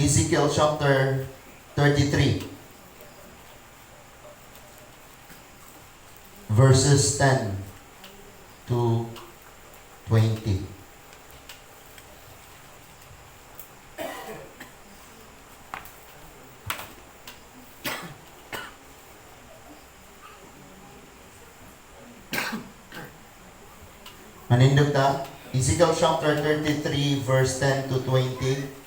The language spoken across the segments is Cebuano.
Ezekiel chapter 33, verses 10 to 20. Manindog ta. Ezekiel chapter 33 verse 10 to 20.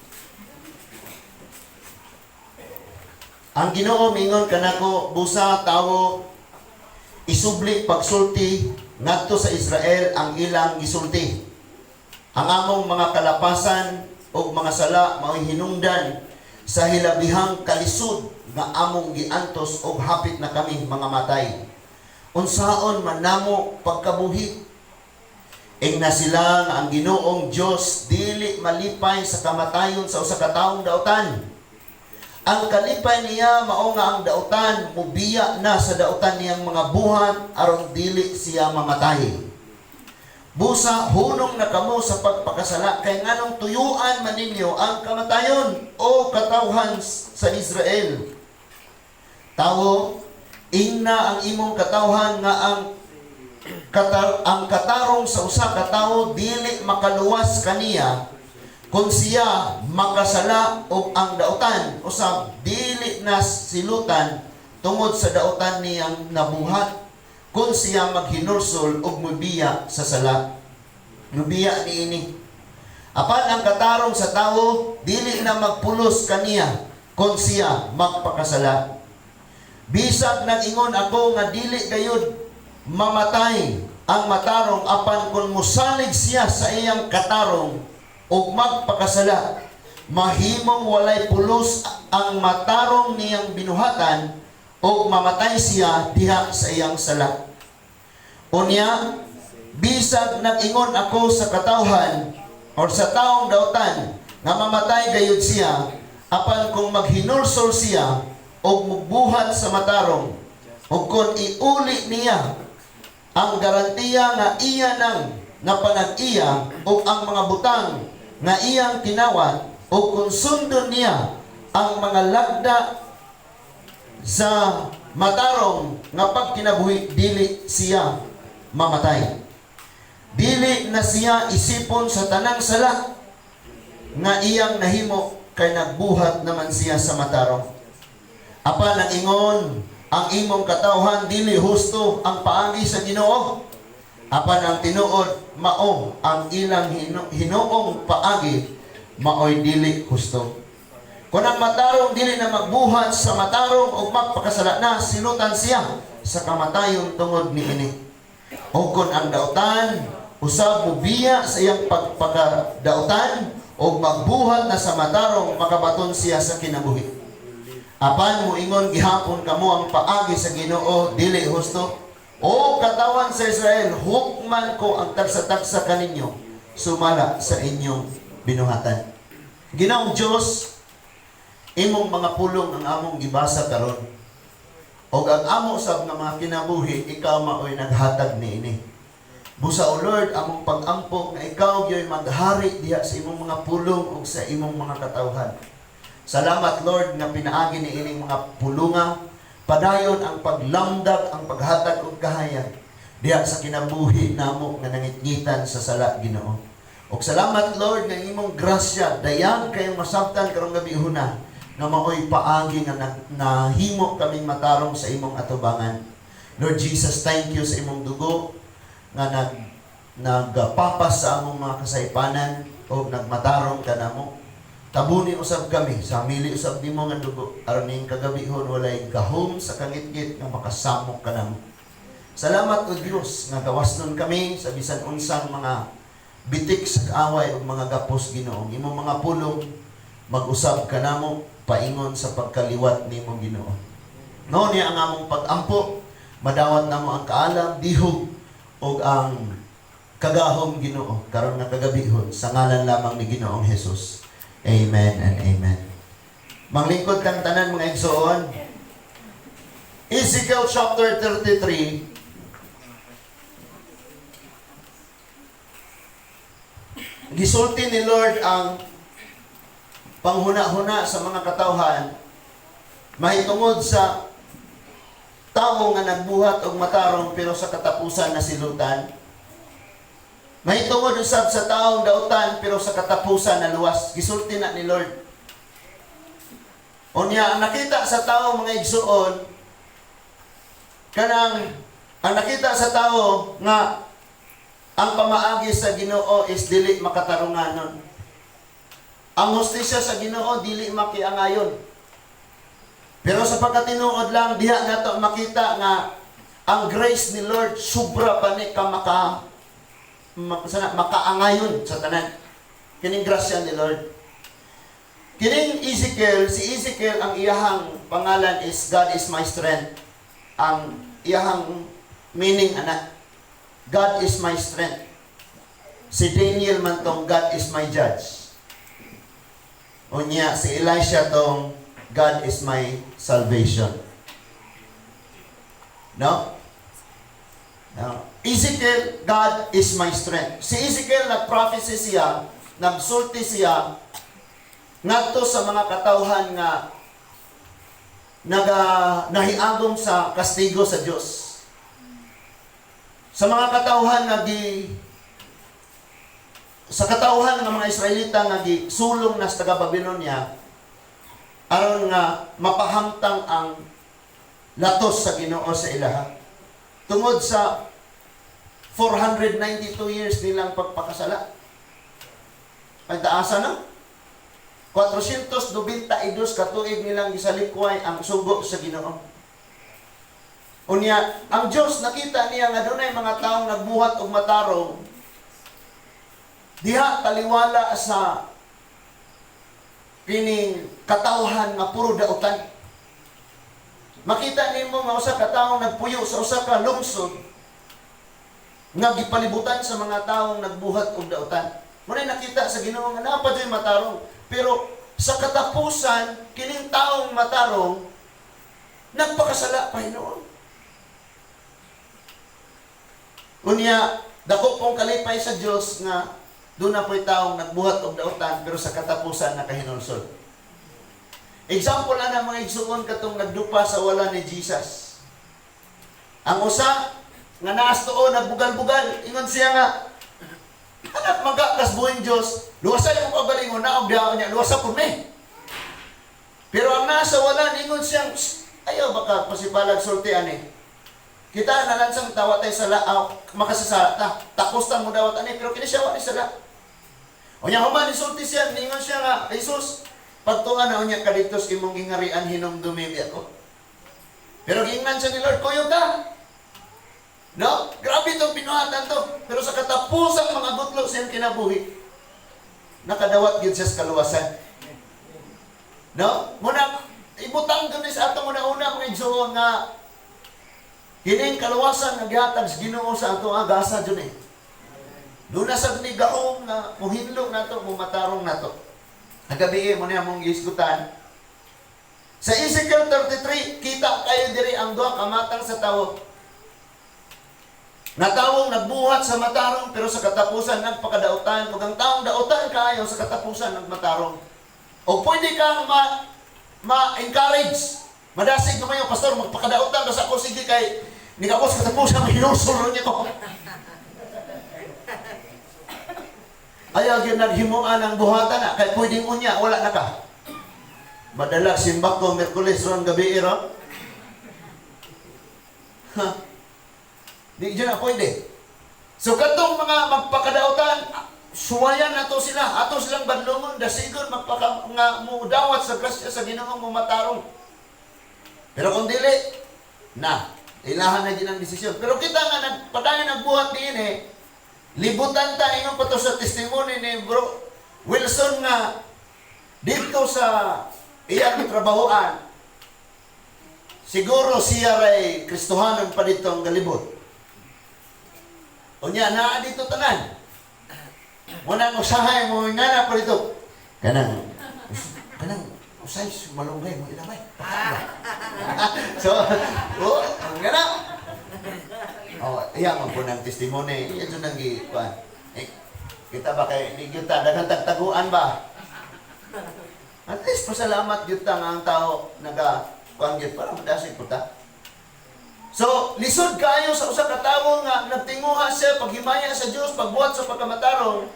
Ang Ginoo mingon kanako, "Busa, tawo, isubli pagsulti ngadto sa Israel ang ilang gisulti. Ang among mga kalapasan ug mga sala mao'y hinungdan sa hilabihang kalisod nga among giantos ug hapit na kami mga matay. Unsaon man namo pagkabuhi?" Ingna sila nga ang Ginoong Dios dili malipay sa kamatayon sa usa ka taong dautan. Ang kalipay niya mao nga ang dautan mubiya na sa dautan niyang mga buhat aron dili siya mamatay. Busa, hunong na kamo sa pagpakasala, kay nganong tuyuan man ninyo ang kamatayon, o katawhan sa Israel? Tawo, ingna ang imong katawhan nga ang katarong sa usa ka tawo dili makaluwas kaniya kung siya makasala, og ang dautan usab dili na silutan tungod sa dautan niyang nabuhat kung siya maghinulsol og mubiya sa sala. Mubiya niini. Apan ang katarong sa tawo dili na magpulos kaniya kung siya magpakasala. Bisag nag-ingon ako nga dili gayud mamatay ang matarong, apan kung musalig siya sa iyang katarong ug magpakasala, mahimong walay pulos ang matarong niyang binuhatan ug mamatay siya diha sa iyang sala. Unya, bisag nag-ingon ako sa katawhan or sa taong dautan nga mamatay gayud siya, apan kung maghinulsol siya ug mugbuhat sa matarong ug kung iuli niya ang garantiya nga iya nang napanag-iya ug ang mga butang nga iyang kinawat, ug kung sundon niya ang mga lagda sa matarong nga pagkinabuhi, dili siya mamatay. Dili na siya isipon sa tanang sala nga iyang nahimo kay nagbuhat naman siya sa matarong. Apan ang ingon ang imong katawhan, dili husto ang paagi sa Ginoo. Apan ang tinuod mao ang ilang hinuong paagi maoy dili husto. Kung ang matarong dili na magbuhat sa matarong ug magpakasala na, silutan siya sa kamatayon tungod niini. O kung ang dautan usab mubiya sa iyang pagpakadautan ug magbuhat na sa matarong, makabaton siya sa kinabuhi. Apan muingon gihapon kamo, ang paagi sa Ginoo dili husto. O katawan sa Israel, hukman ko ang tagsa-tagsa kaninyo sumala sa inyong binuhatan." Ginoong Diyos, imong mga pulong ang among gibasa karon. Og ang amo sab nga mga kinabuhi, ikaw maoy naghatag niini. Busa, O Lord, among pag-ampo nga ikaw gyoy maghari diha sa imong mga pulong ug sa imong mga katawhan. Salamat, Lord, nga pinaagi ni ining mga pulunga, padayon ang paglamdag, ang paghatag og kahayag diha sa kinabuhi namo nga nangitngitan sa sala, Ginoo. Og salamat, Lord, nga imong grasya dayag kayong masabtan karong gabi huna nga maoy paagi nga nahimo kaming matarong sa imong atubangan. Lord Jesus, thank you sa imong dugo nga nagpapas sa among mga kasaypanan o nagmatarong kanamo. Tabuni usab kami sa mili usab nimo nga dugo aron ning kagabihon walay gahom sa kangitngit nga makasamok kanamo. Salamat, O Dios, nga gawasnon kami sa bisan unsang mga bitik sa kaaway ug mga gapos, Ginoo. Imong mga pulong mag-usab kanamo paingon sa pagkaliwat nimo, Ginoo. No niya ang among pag-ampo, madawat namo ang kaalam, dihog ug ang kagahom, Ginoo, karon nga kagabihon, sa ngalan lamang ni Ginoong Jesus. Amen and amen. Manglingkod kang tanan, mga igsoon. Ezekiel chapter 33, gisulti ni Lord ang panghuna-huna sa mga katawhan mahitungod sa tao nga nagbuhat og matarong pero sa katapusan nasilutan. Mahitungod usab sa taong dautan pero sa katapusan naluwas. Gisulti na ni Lord. Unya, ang nakita sa tao, mga igsuon, kanang ang nakita sa tao nga ang pamaagi sa Ginoo is dili makatarunganon. Ang hustisya sa Ginoo dili makiangayon. Pero sa pagkatinuod lang diha nato makita nga ang grace ni Lord sobra pa ni ka maka, sana, makaangayon sa tanan. Kining grasya ni Lord. Kining Ezekiel, si Ezekiel, ang iyahang pangalan is "God is my strength." Ang iyahang meaning ana, "God is my strength." Si Daniel man tong "God is my judge." Unya si Elisha tong "God is my salvation." No? No. Ezekiel, "God is my strength." Si Ezekiel, nag-prophecy siya, nagsulti siya ngadto sa mga katawhan nga naga nahiagom sa kastigo sa Dios. Sa mga katawhan nga gi sa katawhan nga mga Israelita nga gi sulong na sa taga Babylonia aron nga mapahamtang ang latos sa Ginoo sa ilaha. Tungod sa 492 years nilang pagpakasala. Pagtaasa na. 492 katuig nilang gisalikway ang sugo sa Ginoo. Unya, ang Dios nakita niya nga dunay mga taong nagbuhat og matarong diha taliwala sa kining katawhan nga puro dautan. Makita nimo nga usa ka tawo nagpuyo sa usa ka lungsod nga gipalibutan sa mga taong nagbuhat og dautan. Mao nakita sa Ginoo nga naa pa dyo'y matarong. Pero sa katapusan, kining taong matarong nagpakasala pa hinuon. Unya, dako pong kalipay sa Dios nga duna po'y taong nagbuhat og dautan pero sa katapusan nakahinulsol. Example ana, mga igsuon, katong nagdupa sa wala ni Jesus. Ang usa nga naas tuo nagbugal-bugal, ingon siya nga, "Anak man ka kas buhing Dios, luwasa imong kaugalingon, naog diha niya, luwasa pud mi." Pero ang nasa wala, ingon siyang, "Shh, ayaw baka pasipalag sulti ani. Kita nalansang tawa tay sala, makasasala ta. Takos ta mo dawat ani, pero kini siya wa ni sala." Unya human isulti siya, ningon siya nga, "Jesus, pagtuan na unya ka dito sa imong gingarian, hinumdumi ako." Pero giingnan siya ni Lord, "Kuyog ka." No? Grabe itong binuhatan to. Pero sa katapusang mga gutlo sa iyang kinabuhi, nakadawat gyud siya sa kaluwasan. No? Muna, ibutang gyud ni sa atong una-una, mga igsoon, nga kining kaluwasan nga gihatag sa Ginoo sa ato gasa jud eh. Duna sad ni gahom nga muhinlo nato, mumatarong nato. Ang gabi mo niya mong gisgutan. Sa Ezekiel 33, kita kayo diri ang duha ka matang sa tawo. Nga tawong nagbuhat sa matarong pero sa katapusan nagpakadautan ug ang taong dautan kaayo sa katapusan nagmatarong. O pwede kang ma ma-encourage. Madasig naman yung pastor, magpakadautan basta ako sige kay ni ako sa katapusan mahinulsol niya ko. Ayaw gyud naghimuan ang buhatan na kay pwedeng unya wala na ka. Madala simbak ko Miyerkules ron gabi ro. Ha? Di dyan na pwede. So katong mga magpakadautan, suwayan nato sila, ato silang badlongon, dasigon magpaka nga mudawat sa grasya sa Ginoo, matarong. Pero kung dili, na, ilahan na din ang desisyon. Pero kita nga nagpadayon nagbuhat din eh, libutan ta ingon pa to sa testimony ni Bro Wilson nga dito sa iyang trabahoan, siguro siya ray Kristohanon pa dito ang galibot. Unya, naa dito tanan. Muna ang usahay mo, nga na pa dito. Kanang, usay, malunggay mo ilabay. So, oh, ang gana. Oh, iya man po ng testimony. Iya dyan ang gi, kuan. Eh, kita ba kay, di gyud ta, daghang tagtaguan ba? At least pasalamat gyud ta nga ang tao naga kuan gyud para madasig po ta. So, lisod kayo sa usa ka tawo nga nagtinguha siya paghimaya sa Dios, pagbuhat sa pagkamatarong,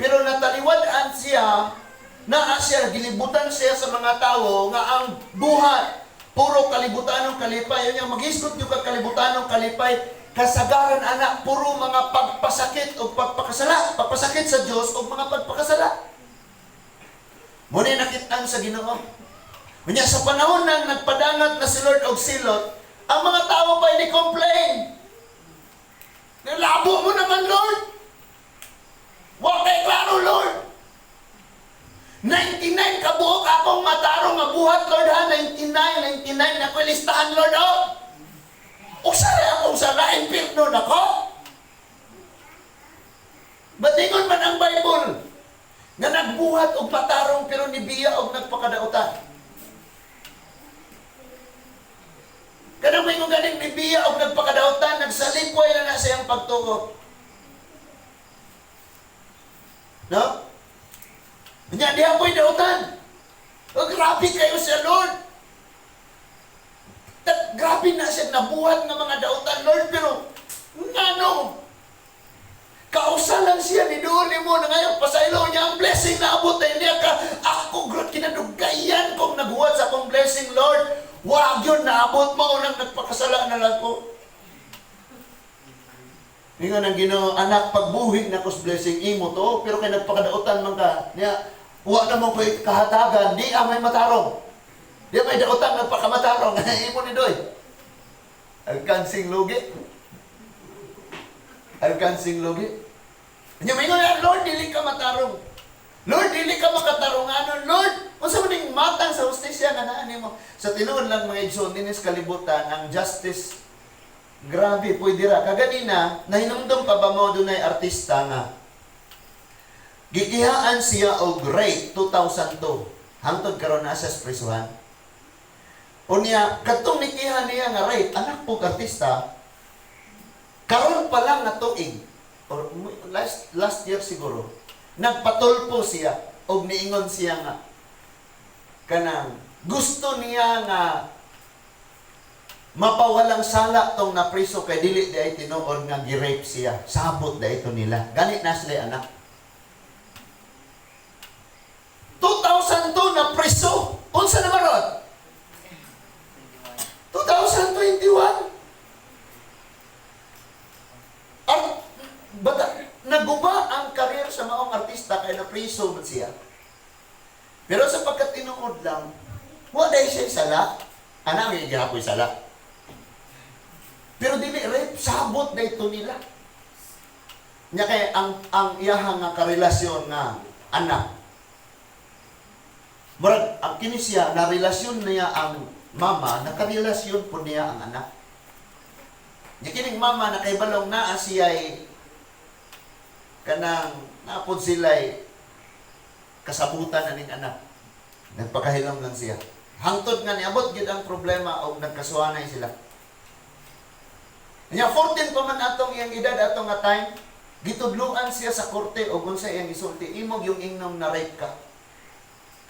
pero nataliwad-an siya, naa siya, gilibutan siya sa mga tawo nga ang buhat puro kalibutanong kalipay. Yun yung maghisgot yung kalibutanong kalipay, kasagaran ana puro mga pagpasakit o pagpakasala, pagpasakit sa Dios o mga pagpakasala. Muna nakitaan sa Ginoo. Unya sa panahon nang nagpadangat na si Lord og silot, ang mga tao pa ni complain. "Nilabo mo naman, Lord. Wa kay klaro, Lord. 99 kabuok akong matarong nga buhat, Lord, ha. 99, 99 ako listahan, Lord, oh. Usa ra akong sala, impirno nako." Batingon man ang Bible nga nagbuhat og matarong pero nibiya og nagpakadautan. Kanang may ganing nibiya og nagpakadautan, nagsalikway na na siyang pagtuo. No? Nya diha po'y dautan. Oh, grabe kayo siya, Lord. Grabe na siya nabuhat nga mga dautan, Lord, pero ngano? Kausa lang siya ni doon mo na ngayon pasaylo niya ang blessing na abot na niya ka. Ako grot kinadugayan kong naghuwat sa akong blessing, Lord. Wag yun, naabot mo nang nagpakasala na lang ko. Ingon ang Ginoo, "Anak, pagbuhi na kos blessing imo to, pero kay nagpakadautan man ka." Niya, wa na mo ko'y kahatagan, di ang may matarong. Di may dautan nagpakamatarong, imo ni doy. Alkansing lugi. Alkansing lugi. Nya maingon na, "Lord, dili ka matarong. Lord, dili ka makatarunganon. Lord, unsa man ning matang sa hustisya nga naa nimo?" Sa tinuod lang, mga igsoon, dinis kalibutan ang justice, grabe pwede ra. Kaganina, nahinumdum pa ba mo dunay artista nga gikihaan siya og rape 2002 hangtod karon naa sa prisuhan? Unya kadtong nikiha niya nga rape, anak po artista, karon pa lang nga tuig or last last year siguro, nagpatulpo siya og niingon siya nga kanang gusto niya nga mapawalang sala tong napriso kay dili di ay tinuod nga gi-rape siya, sabot da ito nila. Gani na sila anak 2002 na preso. Unsa na maron? 2021. Ang bata naguba ang career sa maong artista kay napriso man siya. Pero sa pagkatinuod lang, wa dahil siya sala. Ana ang gihapoy sala. Pero dili rape, sabot na ito nila. Nya kay ang iyaha nga karelasyon nga anak. Murag ang kini siya na relasyon niya ang mama, nakarelasyon po niya ang anak. Nya kining mama nakaibalong naa siya'y kanang napod sila'y kasabutan aning anak. Nagpakahilom lang siya. Hangtod nga niabot gid ang problema og nagkasuhanay sila. Nya 14 pa man atong iyang edad atong nga time, gitudluan siya sa korte og unsa iyang isulti, "Imog yung ingnom na rape ka."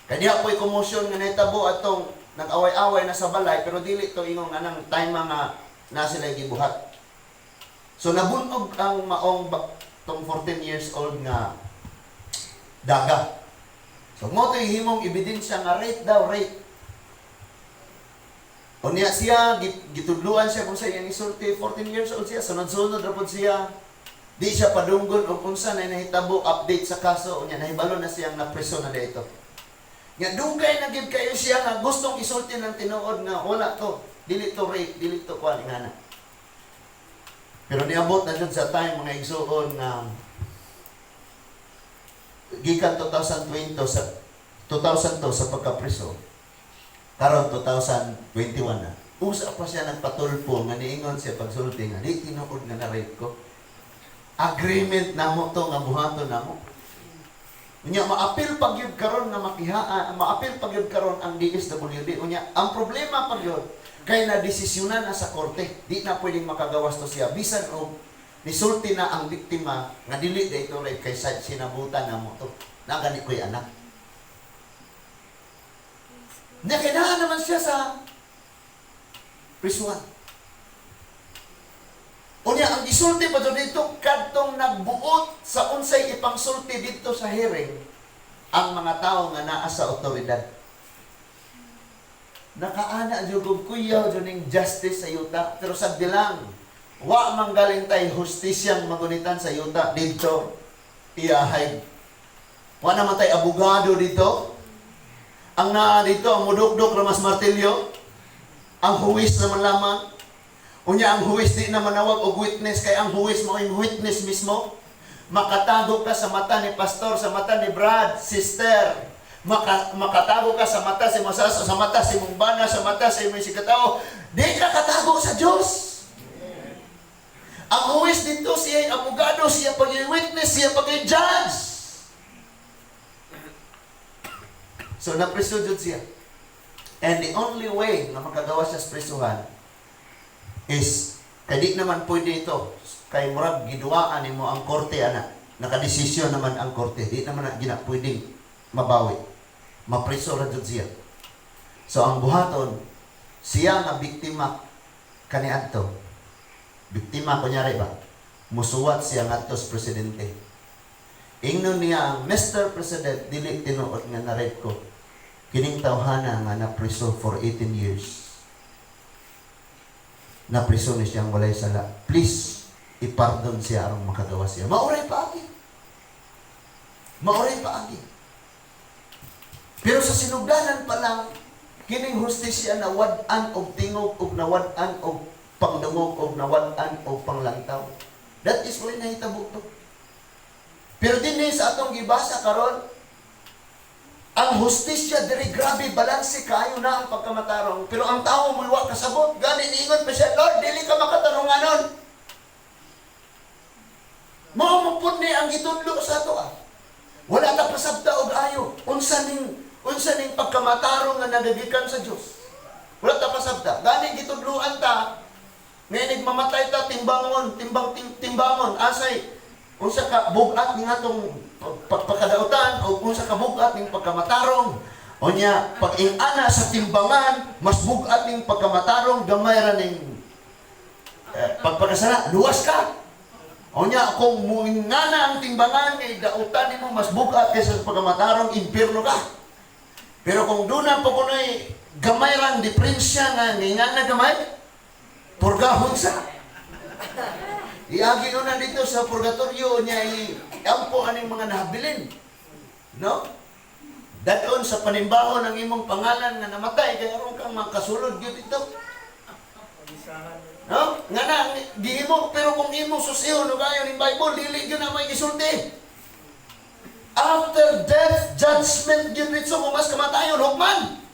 Kay diha po'y commotion nga nahitabo atong nag-away-away na sa balay, pero dili to ingong anang time nga na sila gibuhat. So nabunog ang maong tong 14 years old nga daga. So mo to himong ebidensya nga rape daw, rape. Unya siya, gitudluan siya kung sa iyang isulti, 14 years old siya, sunod-sunod ra pod siya. Di siya padunggon og unsa na nahitabo update sa kaso, unya nahibalo na siyang napreso na dito. Nga dugay na gid kayo siya nga gustong isulti ng tinuod nga wala to, dili to rape, dili to kuan ingana. Pero niabot na jud sa time, mga igsuon, nga gikan 2020 sa 2002 sa pagkapreso, karon 2021 na, usa pa siya nagpatulpo nga niingon siya pagsulti nga di tinuod nga na-rape ko, agreement namo to nga buhaton namo. Unya maapil pag yun karon nga makihaan, maapil pag yun karon ang DSWD. Unya ang problema pag yun kay na desisyonan na sa korte, di na pwedeng makagawas to siya bisan og nisulti na ang biktima nga dili da ito rape kay sa sinabutan na mo to. Na gani ko'y anak. Nya kailangan naman siya sa prisuhan. Unya, ang gisulti pa jud dito, kadtong nagbuot sa unsay ipangsulti dito sa hearing, ang mga tao nga naa sa otoridad. Nakaana jud og kuyaw jud ning justice sa yuta, pero sagdi lang wa man galing tay hustisyang magunitan sa yuta dito iyahay. Wa naman tay abogado dito. Ang naa dito, ang mudukdok ra mas martilyo, ang huwis naman lamang. Unya, ang huwis di na manawag og witness kay ang huwis mo yung witness mismo. Makatago ka sa mata ni pastor, sa mata ni Brad, sister. Makatago ka sa mata si Masas, sa mata si mong bana, sa mata sa imong sikatao. Di ka katago sa Dios. Ang huwis dito, siya ay abogado, siya pag witness, siya pag judge. So napriso jud siya. And the only way nga makagawa siya sa prisuhan is kay di naman pwede ito kay murag giduwaan nimo ang korte ana, nakadesisyon naman ang korte, di naman na gina pwedeng mabawi, mapriso ra jud siya. So ang buhaton, siya nga biktima kaniadto, biktima kunyari ba, musuwat siya ngadto sa presidente. Ingnon niya ang, "Mr. President, dili tinuod nga na-rape ko. Kining tawhana nga napriso for 18 years, napriso ni siyang walay sala. Please, ipardon siya aron makagawa siya." Mauray paagi. Mauray paagi. Pero sa sinugdanan pa lang, kining hustisya nawad-an og tingog og nawad-an og pangdungog og nawad-an og panglantaw. That is why nahitabo to. Pero dinhi sa atong gibasa karon, ang hustisya diri, grabe balanse kaayo na ang pagkamatarong. Pero ang tao mo'y wa kasabot. Gani niingon pa siya, "Lord, dili ka makatarunganon." Mao mo pud ni ang gitudlo sa ato ah. Wala ta pasabta og ayo. Unsa ning pagkamatarong nga nagagikan sa Dios? Wala ta pasabta. Gani gitudloan ta nga inig mamatay ta, timbangon, timbangon asay unsa ka bug-at ning atong pagpakadautan o unsa ka bug-at ning pagkamatarong. Unya, pag ingana sa timbangan, mas bug-at ning pagkamatarong, gamay ra ning pagpakasala, luwas ka. Unya, kung muingana ang timbangan kay dautan nimo mas bug-at kaysa sa pagkamatarong, impierno ka. Pero kung doon pa kuno'y gamay rang diferensya nga ngingana gamay, purgahon sa. Iagi na dito sa purgatorio niya, i-ampo aning mga nahabilin. No? Dadon sa panimbahon ang imong pangalan nga namatay kay aron kang makasulod gyud dito. No? Nga na gihimo, pero kung imong susihon ug ayon ning Bible, dili gyud na may gisulti. After death, judgment gyud dito kung mas kamatayon hukman.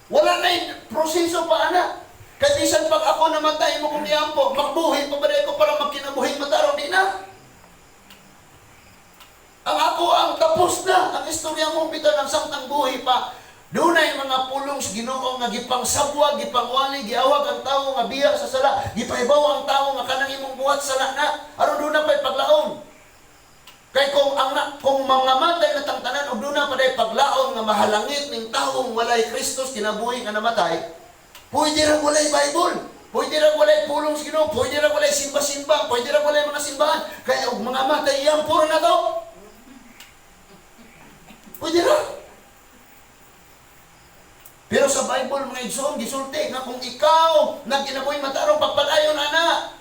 Wala na proseso pa ana. Kay bisan pag ako namatay mo kung iampo, magbuhi pa ba ko para magkinabuhing matarong? Di na. Ang ako ang tapos na ang istorya mo bitaw ng samtang buhi pa. Dunay mga pulong sa Ginoo nga gipangsabwag, gipangwali, giawag ang tawo nga biya sa sala, gipahibaw ang tawo nga kanang imong buhat sala na, aron duna pa'y paglaom. Kay kung mga matay na tangtanan og duna pa day paglaom nga mahalangit ning taong walay Kristus kinabuhi nga namatay, pwede ra walay Bible. Pwede ra walay pulong sa Ginoo, pwede ra walay simba-simba, pwede ra walay mga simbahan. Kaya og mga matay iyang puro na to. Pwede ra. Pero sa Bible, mga igsoon, gisulti nga kung ikaw nagkinabuhi matarong, pagpadayon ana.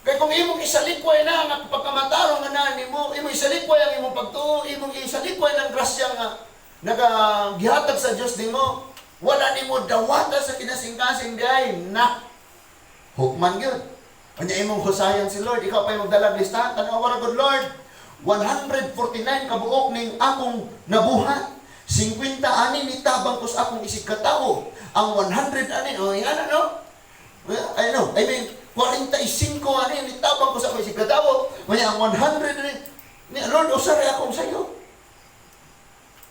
Kay kung imong isalikway na nga pagkamatarong nga na nimo, imong isalikway ang imong pagtuo, imong isalikway ng grasya nga nagagihatag sa Dios nimo, wala nimo dawata sa kinasingkasing diay na hukman gyud. Unya imong husayan si Lord, ikaw pa imong dalag listahan, tan-awa ra good, Lord. 149 ka buok ning akong nabuhat. 50 ani nitabang ko sa akong isig katawo. Ang 100 ani, oh, yan ano? Well, I know, I mean, 45 ani nitabang ko sa akong isig katawo. Kaya ang 100 ani, ni Lord, usa ra akong sayop.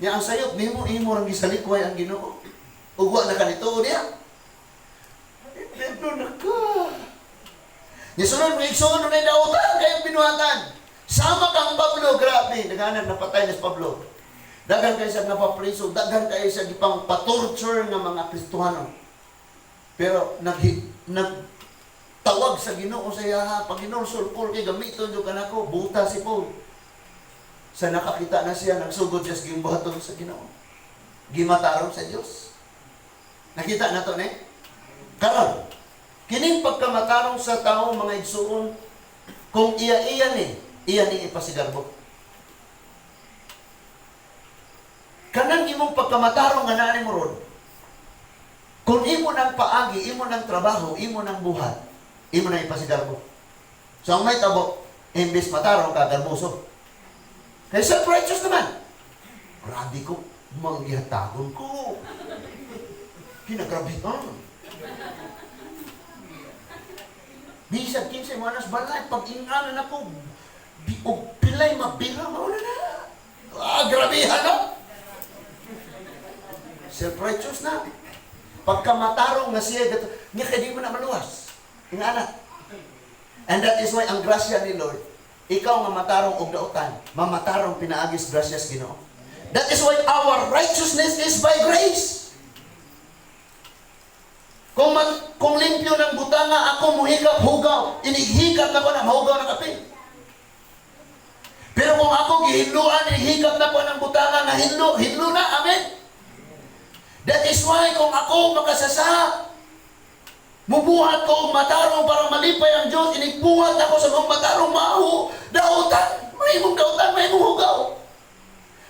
Nya ang sayop nimo, imo rang gisalikway ang Ginoo. Ug wa na kanito niya. Impierno na ka. Nya sunod mga igsoon, na dautan kayong binuhatan. Sama kang Pablo, grabe, naganan napatay ni si Pablo. Daghan kay siya napapriso, daghan kay siya gipang patorture nga mga Kristohano. Pero nag tawag sa Ginoo sa iya, "Pag ginulsol Paul, kay gamiton jud kanako, buta si Paul." Sa nakakita na siya, nagsugod siya sa gimbuhaton sa Ginoo. Gimatarong sa Dios. Nakita na to, ne? Karon, kining pagkamatarong sa tao, mga igsuon, kung iya-iya ni, iya ni ipasigarbo. Kanang imong pagkamatarong nga naa nimo ron, kung imo nang paagi, imo nang trabaho, imo nang buhat, imo nang ipasigarbo. So ang may tabo, imbes matarong ka, garboso. Kay self-righteous naman. Grabe ko, manggihatagon ko. Kinagrabihan. Bisag kinsay mo anas balay, pag inganan ako, og pilay mabira, mauna na. Ah, grabihan no? Self-righteous na. Pagka matarong nga siya, gato, niya kay di mo na maluwas. Ingana. And that is why ang grasya ni Lord, ikaw nga matarong og dautan, mamatarong pinaagis grasyas Ginoo. That is why our righteousness is by grace. Kung limpyo ng butanga, ako muhikap hugaw. Inighikap na ko na mahugaw ng kapin. Pero kung ako gihinluan, inihikap na ko ng butanga nga hinlo, hinlo na, amen. That is why kung ako makasasa, mubuhat ko og matarong para malipay ang Diyos, inigbuhat ako sa mga matarong maho, dautan, mahimong dautan, mahimong hugaw.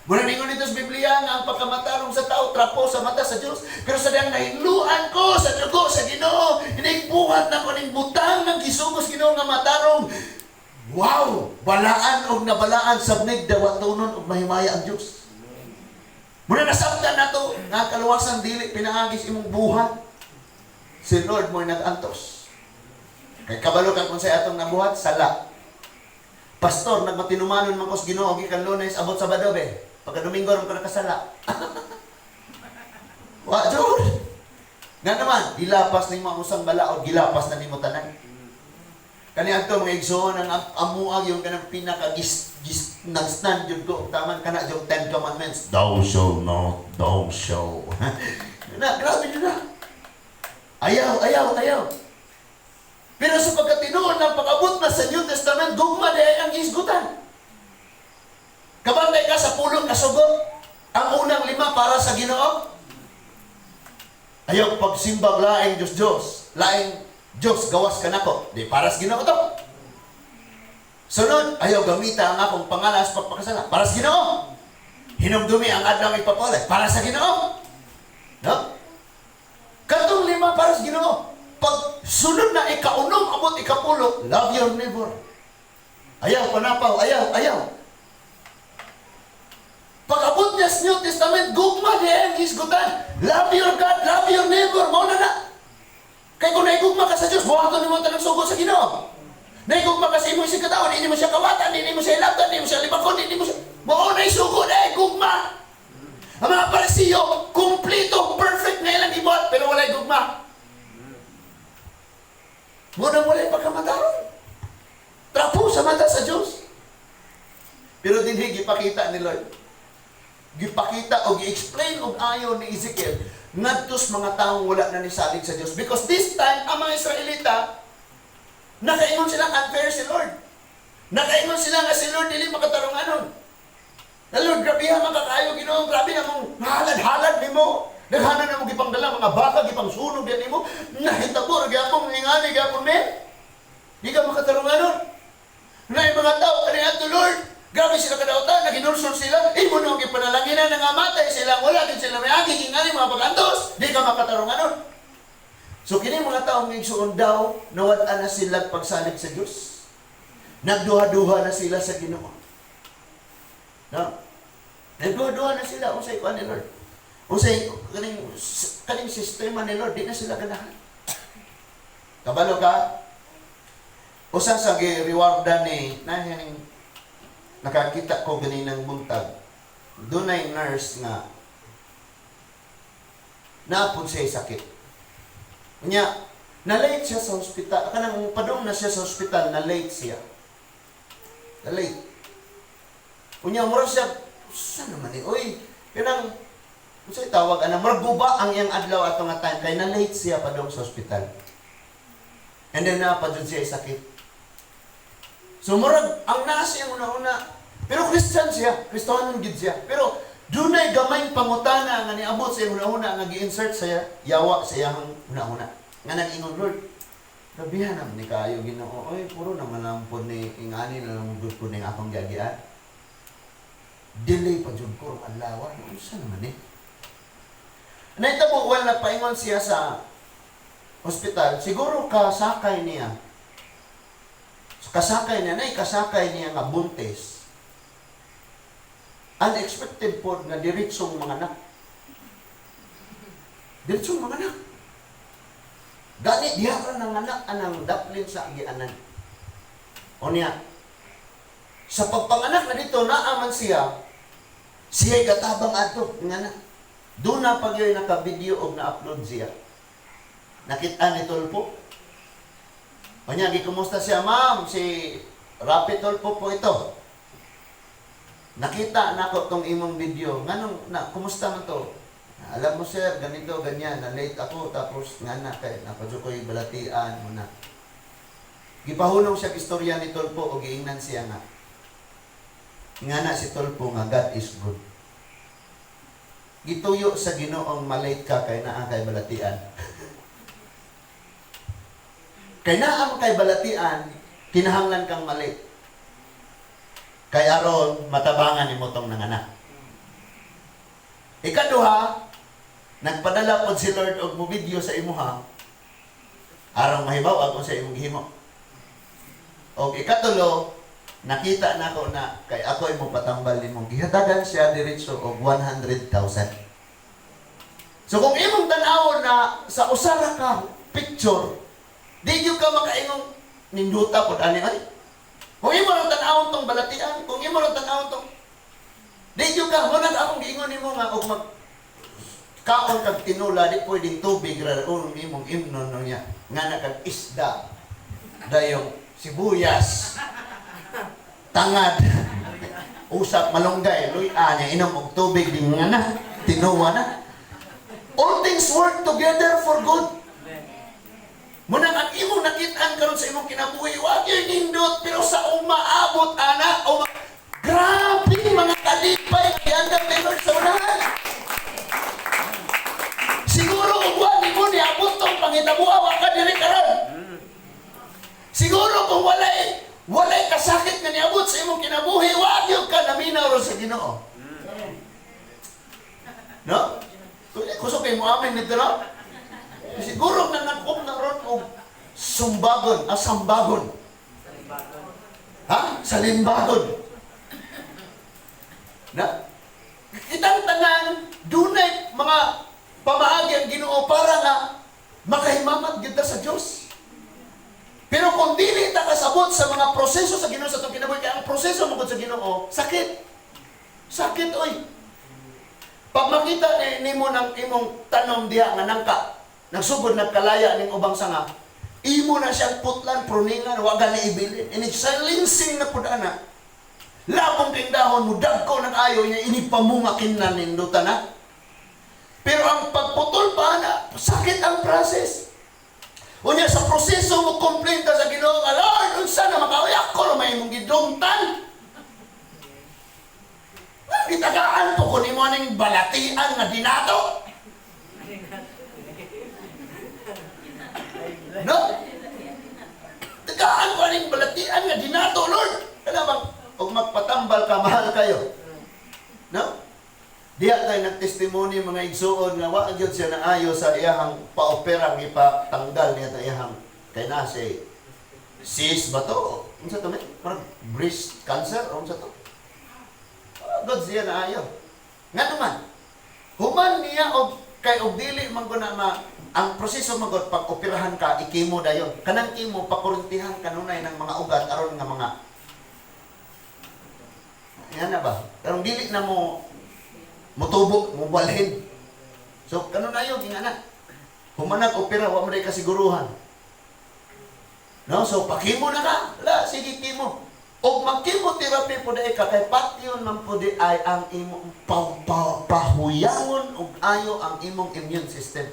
Muna ningon dito sa Biblia nga ang pagkamatarong sa tao, trapo sa mata sa Diyos. Pero sa diyang nahinluan ko sa dugo sa Ginoo, inigbuhat na ko ning butang ng gisugos Ginoo nga matarong. Wow! Balaan og nabalaan sabnig dawatonon og mahimaya ang Diyos. Muna nasabtan nato nga kaluwasan dili pinaagis imong buhat. Si Lord mo'y nag-antos. Kay kabalo ka kung sa atong nabuhat, sala. Pastor, nagmatinumanon man ko sa Ginoo gikan Lunes abot Sabado be. Pagka Domingo ron ko nakasala. Wa jud. Nga naman, gilapas nimo ang usang balaod, gilapas na nimo tanan. Kani adto, mga igsoon, ang amuag yung kanang pinaka gis, gis nag-stand jud ko taman kana yung Ten Commandments. Thou shall not, thou shall. Na grabe jud na. Ayaw, ayaw, ayaw. Pero sa pagkatinuod ng pag-abot na sa New Testament, gugma di ay ang gisgutan. Kabantay ka sa pulong kasugo, ang unang lima para sa Ginoo. Ayaw pagsimbag laing Diyos Diyos, laing Diyos gawas kanako, di para sa Ginoo to. Sunod, ayaw gamita ang akong pangalan sa pagpakasala, para sa Ginoo. Hinumdumi ang adlaw ipapalay, para sa Ginoo. No? Katong lima para sa Ginoo. Pag sunod na ikaunom abot ikapulo, love your neighbor. Ayaw panapaw, ayaw, ayaw. Pag abot niya sa New Testament, gugma di ang hisgutan. Love your God, love your neighbor, mao na na. Kay kung naigugma ka sa Diyos, buhaton nimo ang tanang sugo sa Ginoo. Naigugma ka sa imong isigkatawo, hindi mo siya kawatan, hindi mo siya ilabtan, hindi mo siya libakon, hindi mo siya. Mao na sugo na gugma. Ang mga Parisiyo, kumplito, perfect na ilang gibuhat, pero walay gugma. Mao na walay pagkamatarong. Trapo sa mata sa Diyos. Pero dinhi gipakita ni Lord. Gipakita o gi-explain og ayo ni Ezekiel ngadto sa mga taong wala na nisalig sa Diyos. Because this time, ang mga Israelita, nakaingon sila unfair si Lord. Nakaingon sila nga si Lord dili makatarunganon. Na Lord, grabe ha makakaayo Ginoo, grabe na mong halad-halad nimo. Naghanan na mo gipangdala mga baka, gipang sunog yan nimo. Nahitabo ra gyapon ingani gyapon me. Di ka makatarunganon. Na yung mga tao kani adto, Lord, grabe sila kadautan, naginulsol sila. Imo nang gipanalanginan nga matay sila, wala din sila may agi ingani mga pagantos. Di ka makatarunganon. So kini mga taong igsuon daw, nawad-an na sila pagsalig sa Dios. Nagduha-duha na sila sa Ginoo. No? Nagduha-duha na sila unsay kuan ni Lord. Unsay kaning kaning sistema ni Lord, di na sila ganahan. Kabalo ka, usa sa gi-rewardan ni nahining nakakita ko ganinang buntag. Dunay nurse nga naapon siya sakit. Unya, na-late siya sa ospital. Kanang padung na siya sa ospital, na-late siya. Na-late. Unya, mura siya, Sa naman ni, oy, kanang unsay tawag ana, murag guba ang iyang adlaw ato nga time kay na late siya padung sa ospital. And then naa pa jud siya sakit. So murag ang naa sa iyang una-una, pero Christian siya, Kristohanon gid siya. Pero dunay gamayng pangutana nga niabot sa iyang una-una nga gi-insert sa yawa sa iyang una-una. Nga nag-ingon, "Lord, grabihan naman ni kaayo Ginoo. Oy, puro naman lang po ni ingani na lang gud po ning akong giagian. Delay pa jud ko rong adlaw. Unsa naman eh?" Nahitabo, well, nagpaingon siya sa hospital, siguro kasakay niya. Kasakay niya, nay kasakay niya nga buntis. Unexpected po nga diretsong manganak. Diretsong manganak. Gani, diha ra nanganak anang daplin sa agianan. O niya, sa pagpanganak na dito, naaman siya, siya gatabang ato, nga na. Doon na pag yun naka-video o na-upload siya. Nakita ni Tulfo. Kanya, gikumusta siya, "Ma'am, si Rapi Tulfo po ito. Nakita nako tong imong video. Nganong, na, kumusta man to?" "Alam mo sir, ganito, ganyan, na late ako, tapos nga na, kay napadyo ko'y balatian mo na." Gipahunong siya istorya ni Tulfo o giingnan siya nga na si Tulfo nga God is good. Gituyo sa Ginoong malate ka kay naa kay balatian. Kay naa man kay balatian, kinahanglan kang malate. Kay aron matabangan nimo tong nanganak. Ikaduha, nagpadala pod si Lord og mo video sa imuha aron mahibaw ang sa imong gihimo. Og ikatulo, nakita nako na kay ako imo patambal nimo. Gihatagan siya diretso og 100,000. So kung imong tan-awon na sa usa ra ka picture, di gyud ka makaingong ninduta pod ani ay. Kung imo lang tan-awon tong balatian, kung imo lang tan-awon tong di gyud ka mo nang akong giingon nimo nga og mag kaon kag tinula, di pwedeng tubig ra unong imong imnon no niya nga na kag isda, dayong sibuyas, tangad, usap malunggay, luya niya, inom og tubig din nga na tinuwa na. All things work together for good. Munang ang imong nakitaan karon sa imong kinabuhi, wa gyud nindot, pero sa umaabot ana o grabe mga kalipay nga giandam ni Lord sa unahan. Siguro kung wa nimo niabot tong pangitabuha, wa ka diri karon. Siguro kung walay kasakit nga niabot sa imong kinabuhi, wa gyud ka naminaw ron sa Ginoo. No? Kusog kay mo amin nito, no? Siguro nga nagkom na ron og sumbagon, ah, sambagon. Ha? Salimbagon. Na? Kitang tanan, dunay mga pamaagi ang Ginoo para nga makahimamat gyud ta sa Dios. Pero kung dili ta kasabot sa mga proseso sa Ginoo sa atong kinabuhi, kay ang proseso mo sa Ginoo, sakit. Sakit oy. Pag makita ni nimo ng imong tanom diha nga nangka, nagsugod nagkalaya ning ubang sanga, imo na siyang putlan, pruningan, wa gani ibilin. Inig salinsing na pud ana. Labong king dahon mo dagko nag ayo niya ini pamunga kinnan ninduta na. Pero ang pagputol pa na, sakit ang process. Unya sa proseso mo complain ka sa Ginoo nga, "Lord, unsa na makaoy ako ra may imong gidumtan. Gitagaan po ko nimo ning balatian nga dinato." No? "Tagaan ko aning balatian nga dinato, Lord." Kana bang og magpatambal ka, mahal kayo. No? Diha tayo nagtestimony mga igsuon nga wa gyud siya naayo sa iyahang paopera, ipatanggal niya ta iyahang kay na si sis ba to? Unsa to, may? Parang breast cancer o unsa to? Ah, God siya naayo. Nga naman, human niya og kay og dili man ko na ma ang proseso man gud pag operahan ka, i-chemo dayon. Kanang chemo pakurintihan kanunay ng mga ugat aron nga mga yan na ba? Pero dili na mo mutubo, mubalhin. So kanunayo nga na. Humanag opera wa mo day kasiguruhan. No, so pa-chemo na ka. La, sige, chemo. Og mag-chemotherapy po diay ka kay patyon man po diay ang imong pa, pa, pahuyangon og ayo ang imong immune system.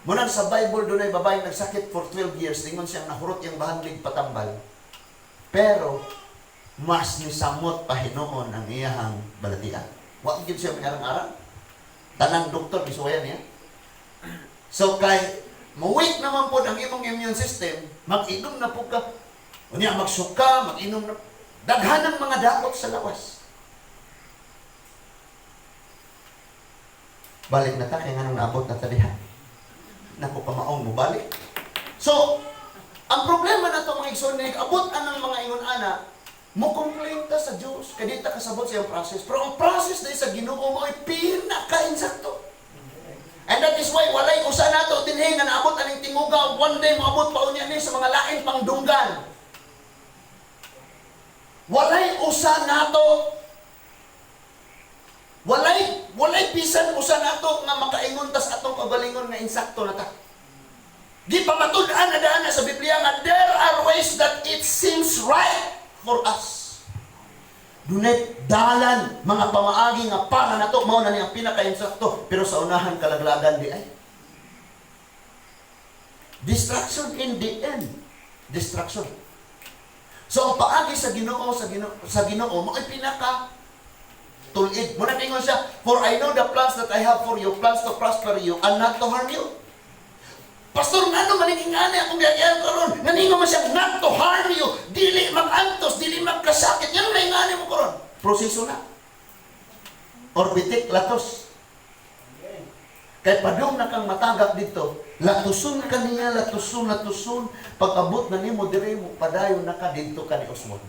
Munang sa Bible, dunay babae nagsakit for 12 years, ingon siyang nahurot yung bahanlig patambal. Pero mas nisamot pa hinuon ang iyahang balatian. Wa gyud siya may arang-arang. Tanang doktor gisuwayan niya. So kay mo-weak naman po ang imong immune system, mag-inom na po ka. Unya magsuka, mag-inom na. Daghan ang mga dakot sa lawas. Balik na ta kay nganong naabot na ta diha. Naku, kamaong mo balik. So, ang problema na to, mga igsoon, abot anang mga ingon ana, mo complain ta sa Diyos, kay di ta kasabot sa iyang process. Pero ang process na sa Ginoo mo ay pinaka-insakto. And that is why walay usa nato dinhi nga naabot aning tinguga, one day moabot pa unya ni sa mga lain pang dunggan. Walay usa nato, walay bisan usa nato nga makaingon tas atong kagalingon nga insakto na ta. Di pa matud-an na daan na sa Biblia nga there are ways that it seems right for us. Dunay dalan, mga pamaagi nga para nato mao na ni ang pinaka-insakto, pero sa unahan kalaglagan di ay. Destruction in the end. Destruction. So ang paagi sa Ginoo mao ay pinaka tulid. Muna ingon siya, "For I know the plans that I have for you, plans to prosper you and not to harm you." Pastor, ngano man ingani akong giagyan karon? Nganingo man siya not to harm you, dili mag-antos, dili magkasakit. Ngano na ingani mo karon? Proseso na. Orbitik latos. Kay padung na kang matagak dito, latuson ka niya, latuson, latuson. Pag abot na nimo dire mo, padayon na ka dito ka ni Osmond.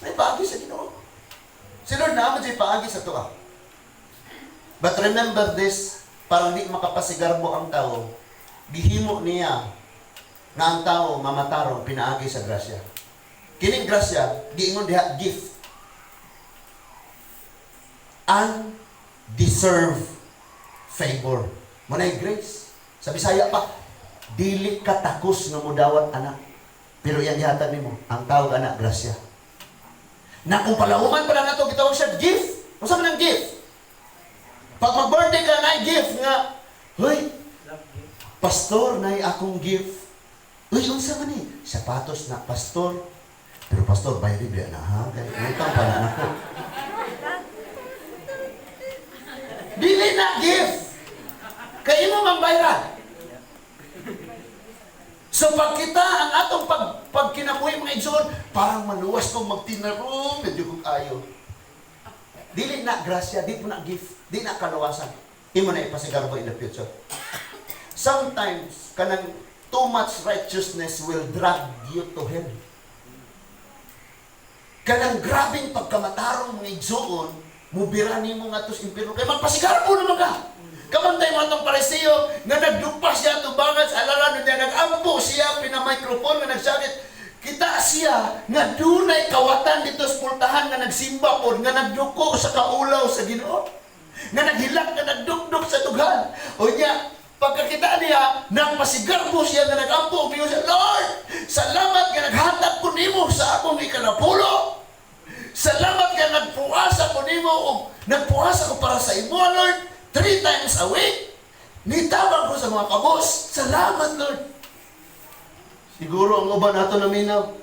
May paagi sa Ginoo. Si Lord naa man siya paagi sa tuwa. But remember this, parang di makapasigarbo ang tao, gihimo niya nga ang tao mamatarong pinaagi sa grasya. Kining grasya, giingon diha gift. Undeserved favor. Manay grace. Sa Bisaya pa, dili ka takos nga mudawat anak. Pero yan gihatag nimo, ang tawag anak grasya. Na kung palauman pa lang nato gitawag siya gift. Unsa man ang gift? Pag mag-birthday ka na gift nga, "Hoy, pastor, nay akong gift." "Uy, unsa man ni?" "Sapatos na, pastor." "Pero pastor, bayad ba na ha? Kay utang pa na nako." Dili na gift. Kay imo mang bayran. So pag kita ang atong pag kinabuhi, mga igsoon, parang maluwas kong magtinarong, medyo kong ayo. Dili na grasya, di po na gift, di na kaluwasan. Imo na ipasigarbo in the future. Sometimes, kanang too much righteousness will drag you to hell. Kanang grabing pagkamatarong, mga igsoon, mubira nimo nga sa impyerno kay magpasigarbo naman ka. Kamantay mo atong Pariseo nga nagdupa siya tubangan sa alaran niya, nag-ampo siya pina-microphone nga nagsakit. Kita siya nga dunay kawatan dito sa pultahan nga nagsimba pod, nga nagduko sa kaulaw sa Ginoo. Nga naghilak, nga nagdukduk sa dughan. O niya, pagkakita niya, nagpasigarbo siya nga nagampo. Niyo siya, "Lord, salamat nga naghatag ko nimo sa akong ikanapulo. Salamat nga nagpuasa ko nimo og nagpuasa ko para sa imo, Lord, three times a week. Nitabang ko sa mga kabos. Salamat, Lord." Siguro ang uban nato naminaw.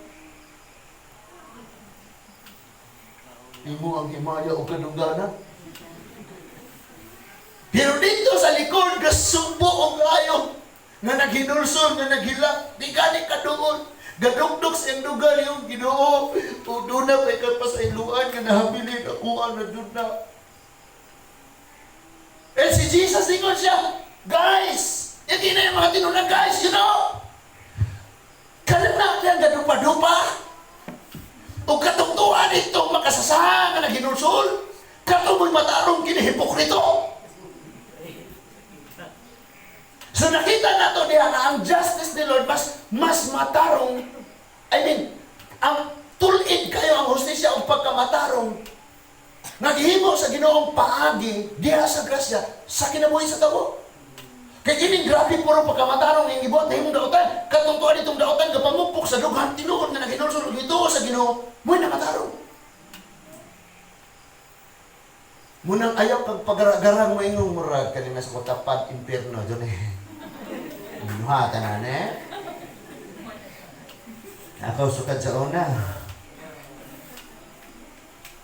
Imo ang himaya o kadungganan. Pero dito sa likod, gasumbo og ayo nga naghinulsol, nga naghilak, di gani kaduol. Gadugdog sa iyang dugal yung Ginoo. O doon na kay kapasayloan nga nahabilin ako ang na doon na. Eh si Jesus, ingon siya, "Guys, hindi na yung mga tinunan, guys. Kalim na ang gadupa-dupa. O katungtuan ito, makasasa nga naghinulsol. Kato mo'y matarong kini hipokrito." So nakita nato diha nga ang justice ni Lord mas mas matarong. I mean, ang tulid kayo ang hustisya o pagkamatarong. Naghimo sa Ginoong paagi diha sa grasya sa kinabuhi sa tao. Kay kining grabe puro pagkamatarong ing gibuhat nahimong dautan. Katong tuwa ditong dautan gapamukpok sa dughan tinuod nga naghinulsol. Ginoo, mo'y nakatarong. Munang ayaw kag pagaragarang mo ingong murag kanina sa kutapad impierno dyan eh. Inuha tanan eh. Ako sukad sa una.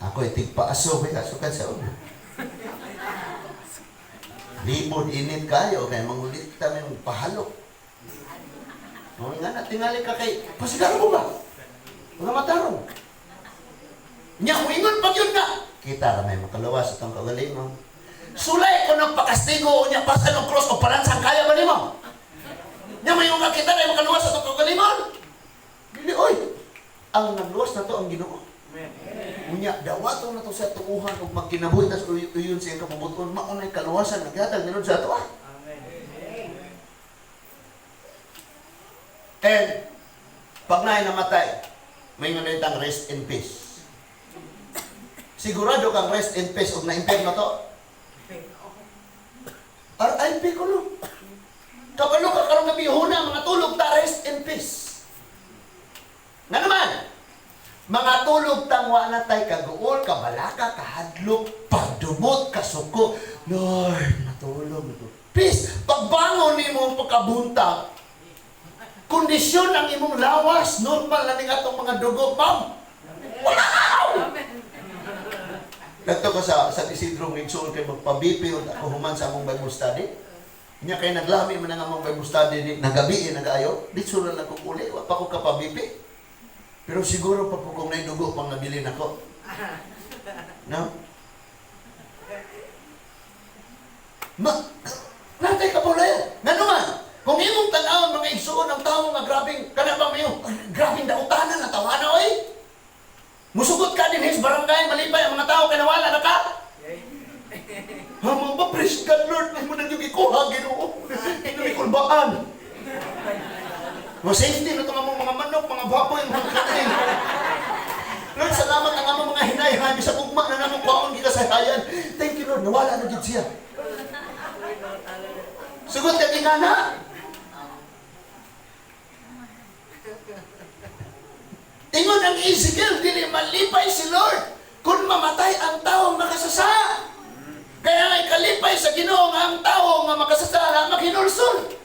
Ako itigpaaso kaya sukad sa una. Libod init kayo kay mangulit ta may pahalok. O nga na tingali ka kay pasigaro mo ba? Mga matarong. Nya muingon pag yun nga. Kita ra may makalawas atong kaugalingon. Sulay ko ng pakastigo nya pasan og cross o palansang kaya ba nimo? Nya mayon nga kita ra makaluwas atong kaugalingon. Dili oy. Ang nagluwas na to ang Ginoo. Unya dawaton na to sa tuuhan ug magkinabuhi tas uyon sa iyang kabubuton maunay kaluwasan naghatag ni Lord sa ato. And pag naay namatay, may nga rest in peace. Sigurado kang rest in peace og na-impierno to. RIP ko no. Kabalo ka karong gabi huna mga tulog ta, rest in peace. Nga naman, mga tulog tang wa na tay kaguol, kabalaka, kahadlok, pagdumot, kasuko. Lord, natulog na to. Peace! Pagbangon nimo pagkabuntag, kondisyon ang imong lawas, normal na ning atong mga dugo, ma'am. Wow! Nagto ko sa San Isidro ng igsoon kay magpa-BP ako human sa among Bible study. Nya kay naglami man ang among Bible study ni nagabi eh, nagayo. Ditso na lang ko uli, wa pa ko kapa-BP. Pero siguro pa po kung nay dugo pang nabilin ako. No? Ma, natay ka po na yan. Nga naman, kung imong tan-awon mga igsuon ang tao nga grabing, kana bang mayo, grabing dautanan na tawana oy. Musugot ka din his barangay, malipay ang mga tao, kay nawala na ka. Ha, mga ba, praise God, Lord, may mo na yung ikuha, Ginoo. Ino kulbaan. Mo safety na itong among mga manok, mga baboy, mga kakain. Lord, salamat ang among mga hinayhan, sa ugma na namong kwaon gikasahayan. Thank you, Lord, nawala na gid siya. Sugot ka ginana. Ingon ang Ezekiel, dili malipay si Lord kung mamatay ang taong makasasa. Kaya nga ikalipay sa Ginoo nga ang tao nga makasasa na maghinulsol.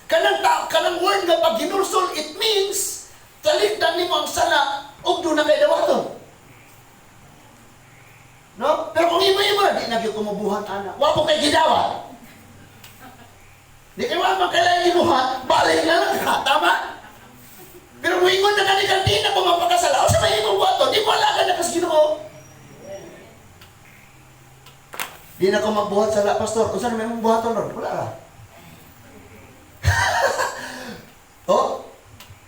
Kanang kanang word nga paghinulsol, it means talikdan nimo ang sala ug doon na kay dawaton. No? Pero kung imo-imo na, di na gyud kumubuhat ana. Wa po kay gidawa. Di kay wa man kailangan imuhat, balik na lang ka, tama? Pero muingon na kani di na ko mapakasala. O sa may imong buhaton, di mo alaga na kas Ginoo. Di na ko magbuhat sa la, pastor. Unsa na may imong buhaton, Lord? Wala ra. Oh?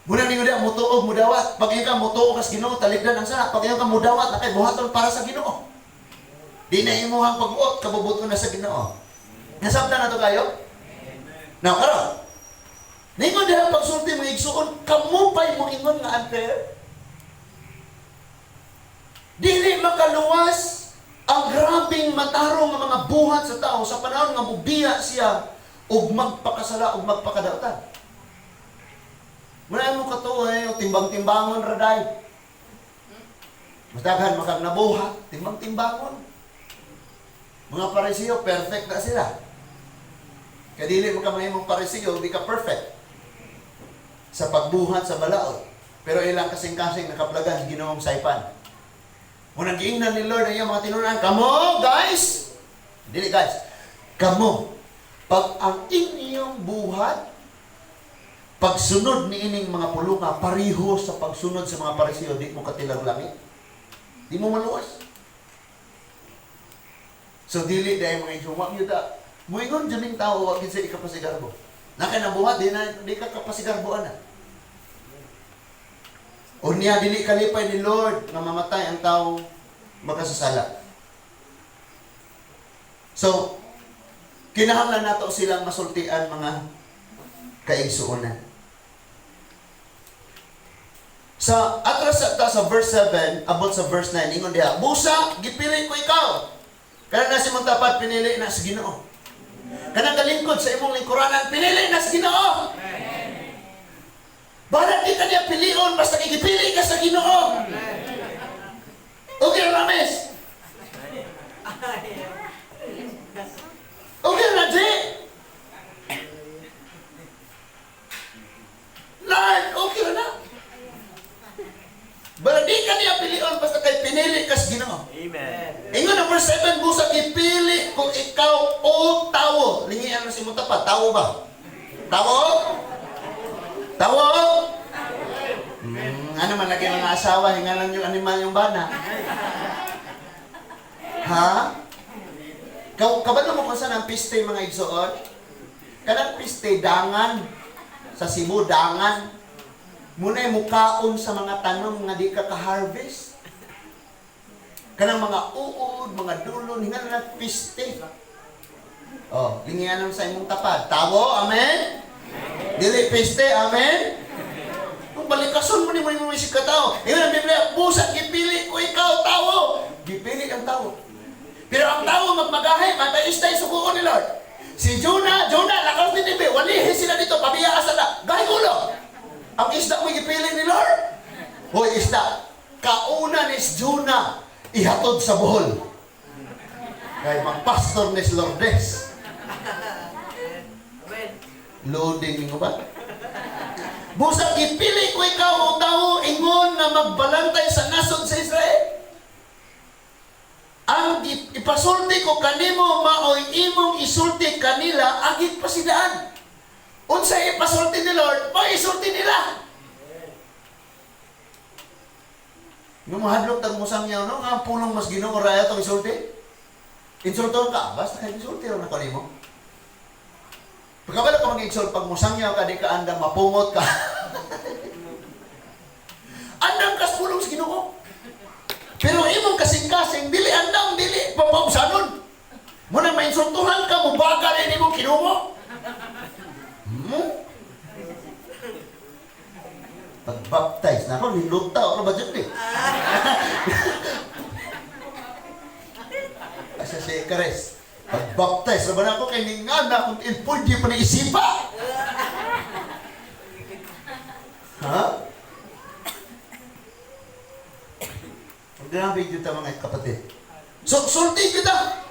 Muna ninyo di mutuog mudawat. Pag ka mutuo kas Ginoo, talikdan ang sala. Pag ka mudawat, na kay buhaton para sa Ginoo. Di na imuhang pag-uot, kabubuton na sa Ginoo. Nasabtan na to kayo? Now, karon. Ningon diha pagsulti mo igsuon, kamo pa'y mo ingon nga unfair? Dili makaluwas ang grabing matarong nga mga buhat sa tao sa panahon nga mubiya siya ug magpakasala ug magpakadautan. Muna mo katuo eh, timbang-timbangon raday. Mas daghan makag nabuhat, timbang-timbangon. Mga parisiyo, perfect na sila. Kaya dili mo ka mahimong parisiyo, di ka perfect sa pagbuhat sa balaod. Pero ilang kasing-kasing nakaplagan Ginoong saipan. Munang giingnan ni Lord ang iyang mga tinunan, kamo guys, dili guys, kamo, pag ang inyong buhat, pagsunod ni ining mga pulunga, pariho sa pagsunod sa mga parisiyo, di mo katilang langit. Di mo maluwas. So dili dahil mga igsoon, wag yun da. Muingon dyan ning tao, wag yun sa ikapasigarbo. Naka nabuhat, di, na, di ka kapasigarbo na. O niya, dili kalipay ni Lord nga mamatay ang tao makasasala. So, kinahanglan nato silang masultian mga kaigsuonan. Sa atras sa, sa verse 7, abot sa verse 9, ingon diha, busa, gipili ko ikaw. Kana na si mong tapat, pinili na sa Ginoo. Kanang kalingkod sa imong lingkuranan, pinili na sa Ginoo. Bahala di ka niya pilion, basta gipili ka sa Ginoo. Pero di ka niya pilion basta kay pinili kas Ginoo. Amen. Ingon ang verse 7, "Busa gipili ko ikaw, o tawo." Lingian mo si imong tapad, tawo ba? Tawo? Tawo? Ano man lagi mga asawa, hingalan yung animal yung bana. Ha? Kabalo mo kung saan ang piste, mga igsoon? Kanang piste, dangan. Sa Cebu, dangan. Muna'y mukaon sa mga tanom nga di ka ka-harvest. Kanang mga uod, mga dulon, hingalan na piste. Oh, lingian sa imong tapad. Tawo, amen? Dili piste, amen? Kung balikason mo ni mo mo isip ka tao. Ingon ang Biblia, "Busa gipili ko ikaw, tawo." Gipili ang tawo. Pero ang tao magmagahe, mataistay, sukuon ni Lord. Si Jonah, Jonah, lakaw ni Nineveh, walihi sila dito, pabiya ka sala. Gahi ulo. Ang isda mo gipili ni Lord. Hoy isda, kauna ni Jonah ihatod sa Bohol. Kay magpastor ni Lourdes. Amen. Loading mo ba? "Busa gipili ko ikaw, o tao, ingon nga magbalantay sa nasod sa Israel. Ang ipasulti ko kanimo maoy imong isulti kanila agig pasidaan." Unsay ipasulti ni Lord, mao isulti nila. Nga mahadlok tag musangyaw, no, nga ang pulong mas Ginoo ra atong isulti. Insulton ka, basta kay isulti ra na ko nimo. Pagkabalo ka mag-insult, pag musangyaw ka, di ka andam, mapungot ka. Andam kas pulong sa Ginoo. Pero imong kasing-kasing, dili andam, dili, papaubsanon. Muna mainsultuhan ka, mubaga rin imong kinumo. Pag-baptize na ako, niluta, ano ba dyan eh? Asa si Kares. Pag-baptize na ba na ako, kay ningan na akong ilpod, di pa naisipa. Ha? Ang grabe dito, mga kapatid. So, sulti kita.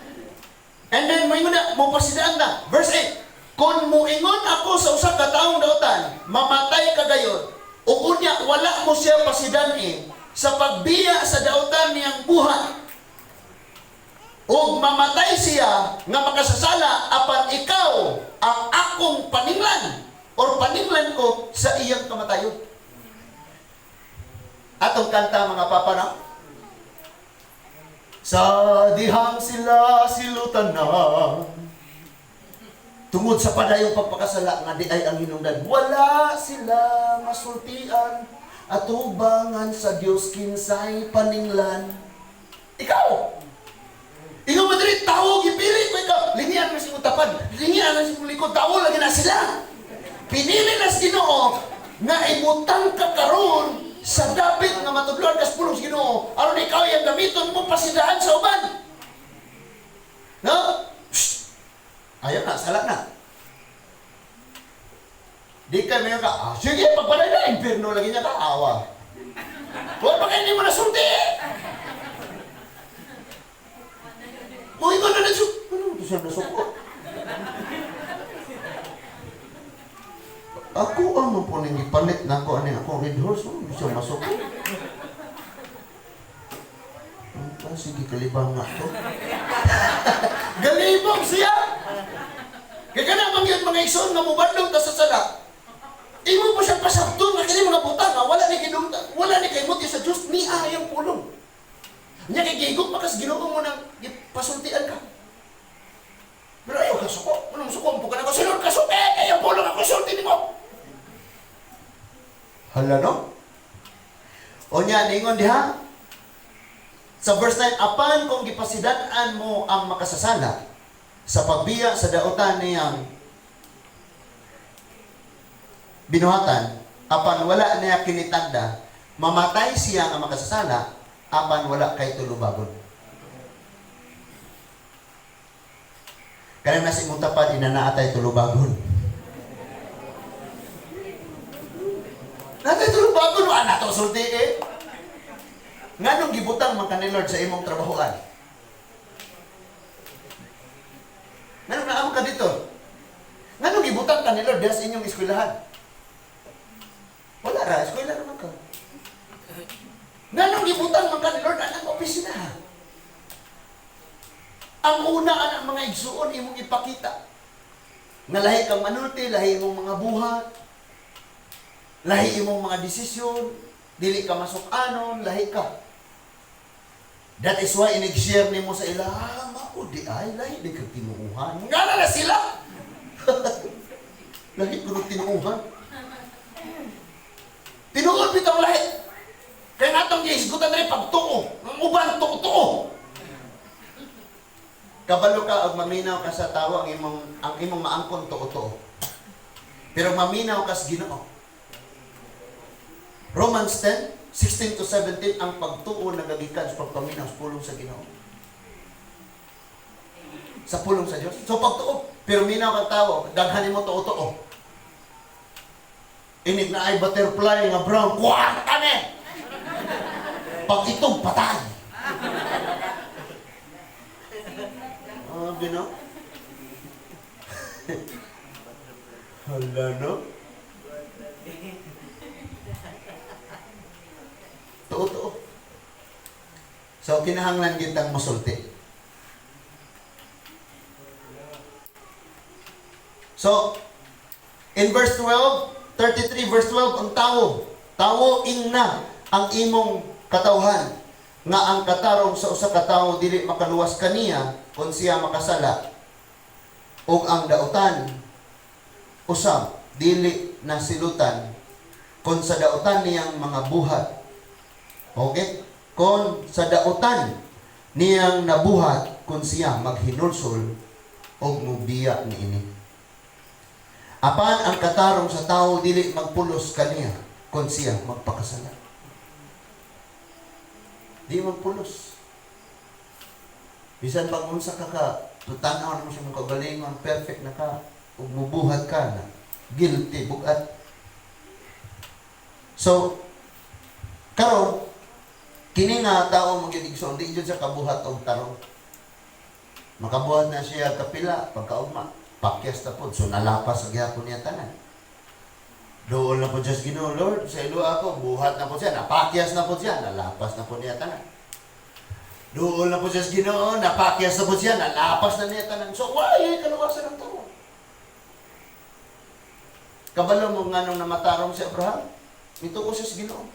And then, moingon na, mo pasidaan na. Verse 8, "Kung muingon ako sa usa ka taong dautan, 'Mamatay ka gayon,' o unya wala mo siya pasidan-i sa pagbiya sa dautan niyang buhat, ug mamatay siya nga makasasala, apan ikaw ang akong paninglan or paninglan ko sa iyang kamatayon." Atong kanta, mga papa, no? Sa dihang sila silutan na tungod sa padayong pagpakasala nga di ay ang hinungdan, wala sila masultian atubangan sa Dios kinsay paninglan. Ikaw. Ingon mo diri, "Tawo, gipili ko ikaw." Lingian mo sa imong tapad. Lingian mo sa imong likod. Tawo lagi na sila. Pinili na sa Ginoo nga ibutang ka karon sa dapit nga matudloan kas pulong sa Ginoo aron ikaw yung gamiton mo pasidaan sa uban. No? Shh! Ayaw na, sala na. Di ka may ka, ah, sige, pagpaday na, impierno lagi niya ka, awa. Huwag pa kayo hindi mo nasulti eh. Uy, ko na nasu... Ano ito siya nasuko? Ako ang po nang ipalit na ako ani akong red horse. Ano siya masuko? Ah, sige, kalibang nga to. Galibong siya! Kaya ka naman yun, mga igsoon nga mubandong ta sa sala. Imo po siyang pasabton nga kini mga butang nga wala ni kinumta, wala ni kay sa Dios ni ayang pulong. Nya kay gigok makas Ginoo mo nang pasultian ka. Pero ayaw ka suko. Anong suko? Ampo ka na ko, "Sunod ka suko, eh, kaya pulong ako sulti nimo." Hala, no? O nya, ningon diha. Sa verse 9, "Apan kung gipasidan-an mo ang makasasala sa pagbiya sa dautan niyang binuhatan, apan wala niya kinitagda, mamatay siya nga makasasala, apan wala kay tulubagon." Kanang nasa imong tapad, inanaatay tulubagon. Natay tulubagon, wala na to sulti eh. Nganong gibutang man ka ni Lord sa imong trabahoan? Nganong naamo ka dito? Nganong gibutang ka ni Lord diha sa inyong eskwelahan? Wala ra, eskwela naman ka. Nganong gibutan man ka ni Lord anang opisina? Ang una anang, mga igsuon, imong ipakita nga lahi kang manulti, lahi imong mga buhat, lahi imong mga desisyon, dili ka masuk-anon, lahi ka. That is why inig-share nimo sa ila, "Ah, mao diay, lahi di ka tinuuhan." Nga na na sila! Lahi ko ng tinuuhan. Tinuod bitaw lahi. Kaya nga itong gihisgutan rin pagtuo. Ang uban, tuo-tuo. Kabalo ka og maminaw ka sa tawo, ang imong maangkon tuo-tuo. Pero maminaw ka sa Ginoo. Romans 10, 16 to 17, ang pagtuo nagagikan sa pagpaminaw sa pulong sa Ginoo. Sa pulong sa Dios. So pagtuo, pero minaw kang tao, daghan nimo tuo-tuo. Inig na ay butterfly nga brown, kwarta ni! Pag itong patay. Ah, Ginoo. Hala, no? Tuo-tuo. So, kinahanglan kitang musulti. So, in verse 12, 33 verse 12, ang tawo, tawo, ingna ang imong katawhan nga ang katarong sa usa ka tawo dili makaluwas kaniya kung siya makasala ug ang dautan usab dili na silutan kon sa dautan niyang mga buhat. Okay? Kon sa dautan niyang nabuhat kung siya maghinulsol og mubiya niini. Apan ang katarong sa tao dili magpulos kaniya kung siya magpakasala. Di magpulos. Bisan pag unsa ka ka, tanaw mo siya mong kagalingon, perfect na ka, ug mubuhat ka na, guilty, bugat. So, karon kini nga tao magyud, igsoon, di jud siya kabuhat og tarong. Makabuhat na siya kapila, pagkaugma, pakyas na pod, so nalapas sa gihapon niya tanan. Doon na po siya sa Ginoo, "Lord, sa ilo ako," buhat na po siya, napakyas na po siya, nalapas na po niya tanan. Doon na po siya sa Ginoo, napakyas na po siya, nalapas na niya tanan. So, why kaluwasan ng tao? Kabalo mo nga nung namatarong si Abraham, ito ko siya sa Ginoo.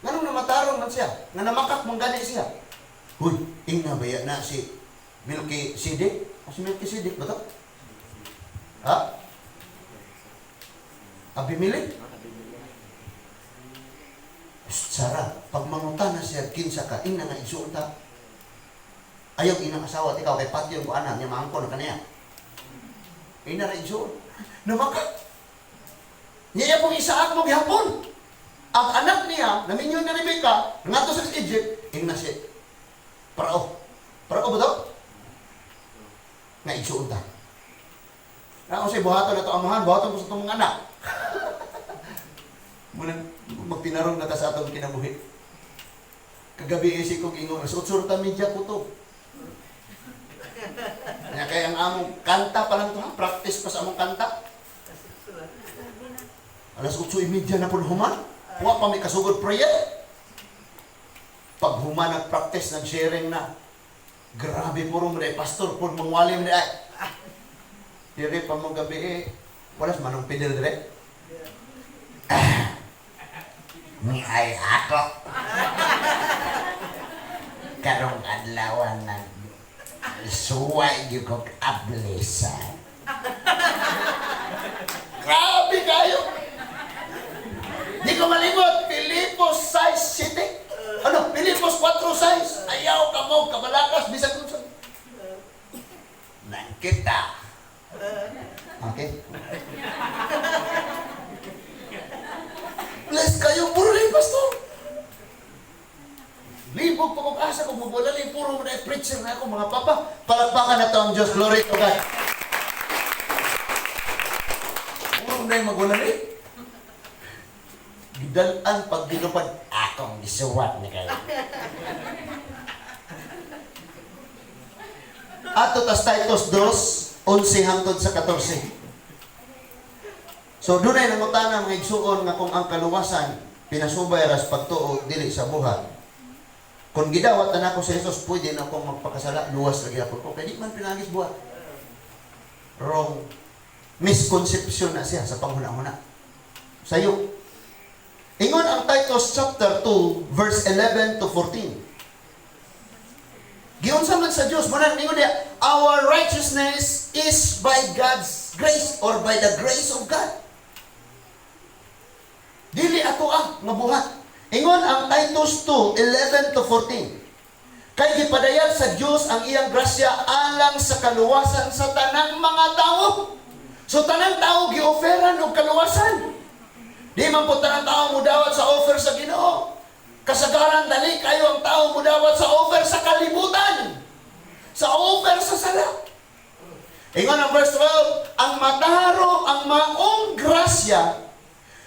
Nganong namatarong man siya? Nga namakak mong gani siya. Huy, ingna baya na si Melchizedek? O si Melchizedek ba to? Ha? Abimelech? Sara, pag manguta na siya, kinsa ka, ingna nga insulta. Ayaw inang asawa, at ikaw, kay patyon ko anak, niya maangko na kaniya. Ina ra igsuon. Namakak. Niya pong Isaac mo gihapon. Ang anak niya, naminyo ni Rebecca, ngadto sa Egypt, ingna si Parao. Parao ba to? Nga igsuon ta. Na ako say buhaton na to amahan, buhaton ko sa itong mga anak. Munang magtinarong na ta sa atong kinabuhi. Kagabi isi kong ingon, sa utsurta media ko to. Kaya kaya ang among kanta pa lang to ha, practice pa sa among kanta. Alas 8:30 na po human. Wa pa may kasugod prayer. Pag human nag-practice, nag-sharing na. Grabe puro mo pastor po mangwalim ni ay. Dire pa mong gabi eh. Wala sa manong pidel dire. Ah. Ni ay ako. Karong adlaw na suway gyud kog ablesa. Grabe kayo. Di ko malimot, Filipos 6 City. Ano? Filipos 4:6. Ayaw ka mo, kabalakas, bisan kung saan. Nang kita. Okay. Bless kayo, puro rin, pastor. Libog pa kong asa kung mabulali, puro mo na preacher na ako, mga papa. Palakpakan na to ang Diyos. Glory to God. Puro na yung magulali. Gidalan pag ginupad, akong gisuwat ni kayo. Ato tas Titus 2, 11 hangtod sa 14. So dunay nangutana, mga igsuon, nga kung ang kaluwasan pinasubay ra sa pagtuo, dili sa buhat. Kung gidawat na nako si Jesus, pwede na akong magpakasala, luwas lagi ako. Okay, di man pinaagi sa buhat. Wrong. Misconception na siya sa panghuna-huna. Sayo. Ingon ang Titus chapter 2 verse 11 to 14. Giunsa man sa Dios, muna ningon niya, our righteousness is by God's grace or by the grace of God. Dili ato ang nga buhat. Ingon ang Titus 2, 11 to 14. Kay gipadayag sa Dios ang iyang grasya alang sa kaluwasan sa tanang mga tao. So tanang tao gi-offeran og kaluwasan. Di man po tanang tao mudawat sa offer sa Ginoo. Kasagaran, dali kayo ang tao mudawat sa offer sa kalibutan. Sa offer sa sala. Ingon ang verse 12, ang matarong, ang maong grasya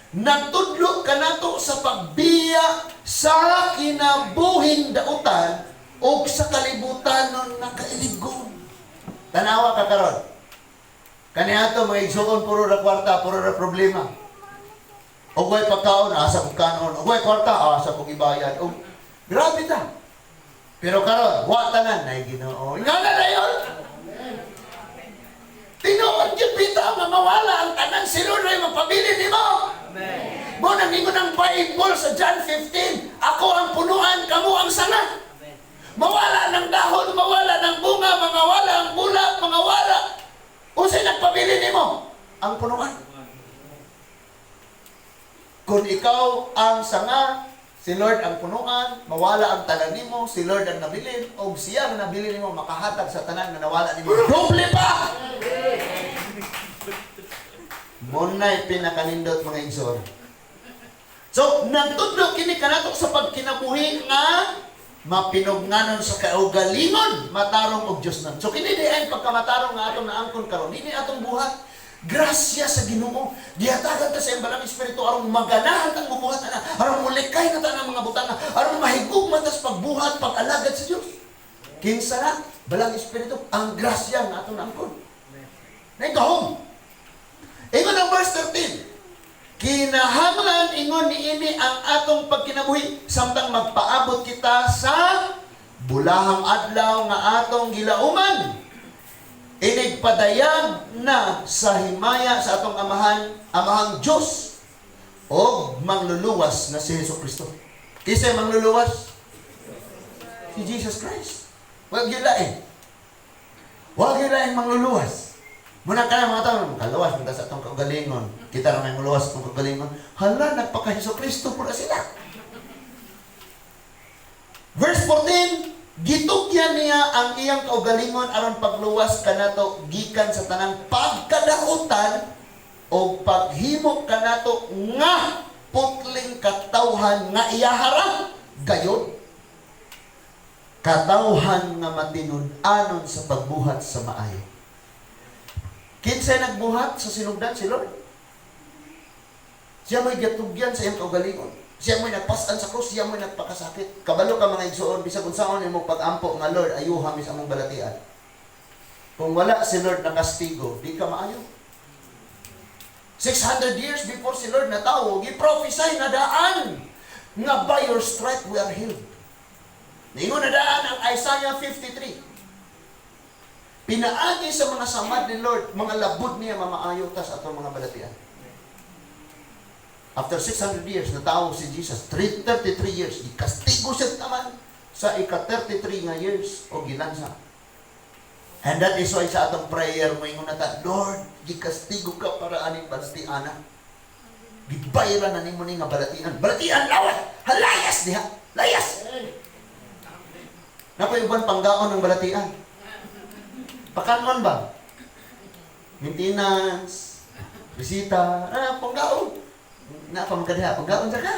nagtudlo kanato sa pagbiya sa kinabuhing dautan o sa kalibutan nun nga kailigon. Tanawa ka karon. Kaniadto, mga igsuon, puro ra kwarta, puro ra problema. Og way pagkaon, asa kog kanon. Og way kwarta, asa kog ibayad. Og grabe ta. Pero karon, wa tanan nay Ginoo. Nga na dayon. Tinuod gyud bitaw nga mawala ang tanan, si Lord ay magpabilin nimo. Amen. Mo nang ingon ang Bible sa John 15, "Ako ang punuan, kamo ang sanga." Amen. Mawala ng dahon, mawala ng bunga, mangawala ang bulak, mangawala. Unsay nagpabilin nimo? Ang punuan. Kung ikaw ang sanga, si Lord ang punuan, mawala ang tanan nimo, si Lord ang nabilin, o siya ang nabilin nimo makahatag sa tanan nga nawala nimo. Doble pa! Muna'y pinakanindot, mga igsoon. So, nagtudlo kini kanato sa pagkinabuhi nga mapinugnanon sa kaugalingon, matarong og Dios nan. So kini di ay pagkamatarong nga atong naangkon karon, dili atong buhat. Grasya sa Ginoo. Gihatagan ta sa iyang Balaang Espiritu aron maganahan tang mubuhat ana, aron mulikay na ta ng mga butanga, aron mahigugma ta sa pagbuhat, pag-alagad sa Dios. Kinsa na? Balaang Espiritu, ang grasya nga atong naangkon. Naigahom. Ingon ang verse 13. Kinahanglan ingon niini ang atong pagkinabuhi samtang magpaabot kita sa bulahang adlaw nga atong gilauman. Inigpadayag na sa himaya sa atong Amahan, Amahang Dios o mangluluwas na si Hesus Kristo. Kinsa mangluluwas? Si Jesus Christ. Wag yun lain. Wag yun lain mangluluwas. Muna ka mga tao, kaluwas man ta sa atong kaugalingon. Kita ra may muluwas sa atong kaugalingon. Hala, nagpaka Hesus Kristo pula sila. Verse 14, gitugyan niya ang iyang kaugalingon aron pagluwas kanato gikan sa tanang pagkadautan o paghimo kanato nga putling katawhan nga iyahara gayod katawhan nga matinud-anon sa pagbuhat sa maayo. Kinsay nagbuhat sa sinugdan? Si Lord. Siya may gatugyan sa iyang kaugalingon. Siya mo'y nagpasan sa krus, siya mo'y nagpakasakit. Kabalo ka, mga igsuon, bisag unsaon nimo pag-ampo nga, "Lord, ayuha mi sa among balatian." Kung wala si Lord na kastigo, di ka maayo. 600 years before si Lord natawo, gi-prophesy na daan nga by your stripe we are healed. Ningon na daan ang Isaiah 53. Pinaagi sa mga samad ni Lord, mga labod niya, mamaayo ta sa atong mga balatian. After 600 years, natawo si Jesus, 33 years, ikastigo siya taman sa ika-33 nga years o gilansa. And that is why sa atong prayer, mo ingon na ta, "Lord, gikastigo ka para aning balatiana. Gibayaran na nimo ni nga balatian. Balatian lawat! Halayas diha! Layas!" Naku, uban panggaon ng balatian. Pakanon ba? Maintenance, bisita, panggaon. Na pa magkadiha, panggaon sa ka.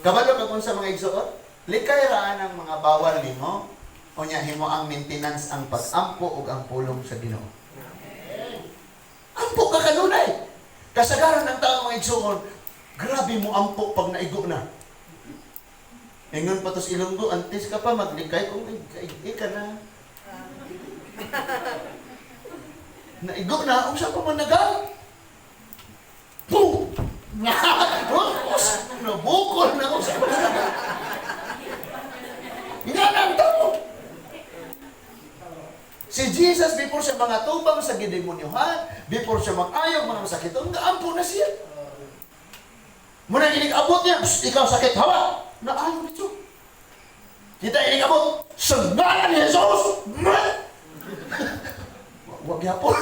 Kabalo ka kung sa mga igsuon, likay ra ang mga bawal nimo, unya himo ang maintenance ang pag-ampo ug ang pulong sa Ginoo. Ampo ka kanunay. Kasagaran ng tao, mga igsuon, grabe mo ampo pag naigo na. Ingon pa tos Ilonggo, antes ka pa maglikay kung ig ka na. Naigo na, unsa pa man naga? mga tubang sa gidemonyohan, before siya mag-ayo mga masakiton, gaampo na siya. Muna inig-abot niya, "Psst, ikaw sakit, hawa!" Naayo nito. Kita inig-abot, "Sa ngalan ni Jesus!" Wag yapon.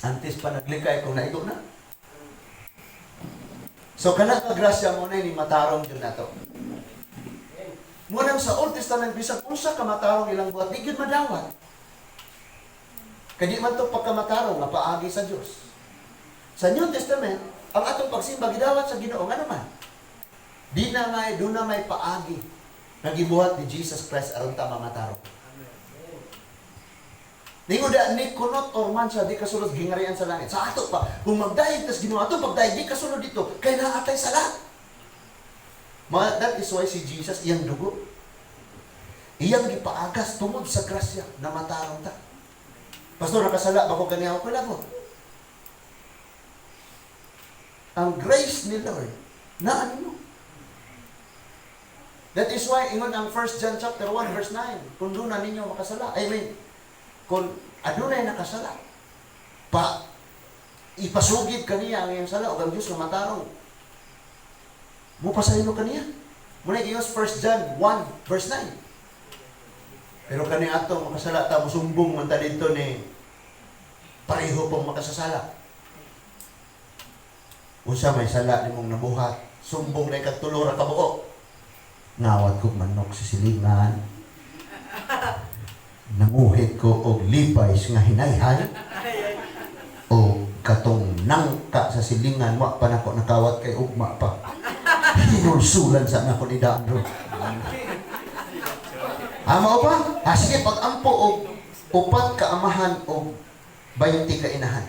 Antes pa naglikay kung naigo na. So kana nga grasya mo na ni matarong jud nato. Munang sa Old Testament, bisan unsa ka matarong ilang buhat, di gyud madawat. Kay di man to pagkamatarong nga paagi sa Dios. Sa New Testament, ang atong pagsimba gidawat sa Ginoo, ngano man? Di na may do na may paagi nga gibuhat ni Jesus Christ aron ta mamatarong. Ningon da ni kunot or man siya di kasulod gingarian sa langit. Sa ato pa, kung magdayeg tas Ginoo ato pagdayeg, di kasulod dito kay naa tay sala. That is why si Jesus, iyang dugo, iyang gipaagas tungod sa grasya na matarong ta. "Pastor, nakasala ba ko ganiya?" Ko lang. Ang grace ni Lord na ano mo. That is why ingon ang 1 John chapter 1 verse 9, kung doon na ninyo makasala, I mean, kung adunay nakasala, pa ipasugid kaniya ang iyang sala ug ang Dios nga matarong mo pasaylo kaniya. Muna ingon 1 John 1 verse 9. Pero kani ato makasala ta, musumbong man ta dito ni pareho pong makasasala. Unsa may sala nimong nabuhat, sumbong na ikag 3 ra ka buok. "Ngawat kog manok sa silingan. Nanguhit ko og Levi's nga hinayhay. O katong nangka sa silingan, wa pa nako nakawat kay ugma pa. Hinulsulan sa nako ni daan ro." Ah, mao ba? Ah, sige, pag-ampo og 4 ka amahan og 20 ka inahan.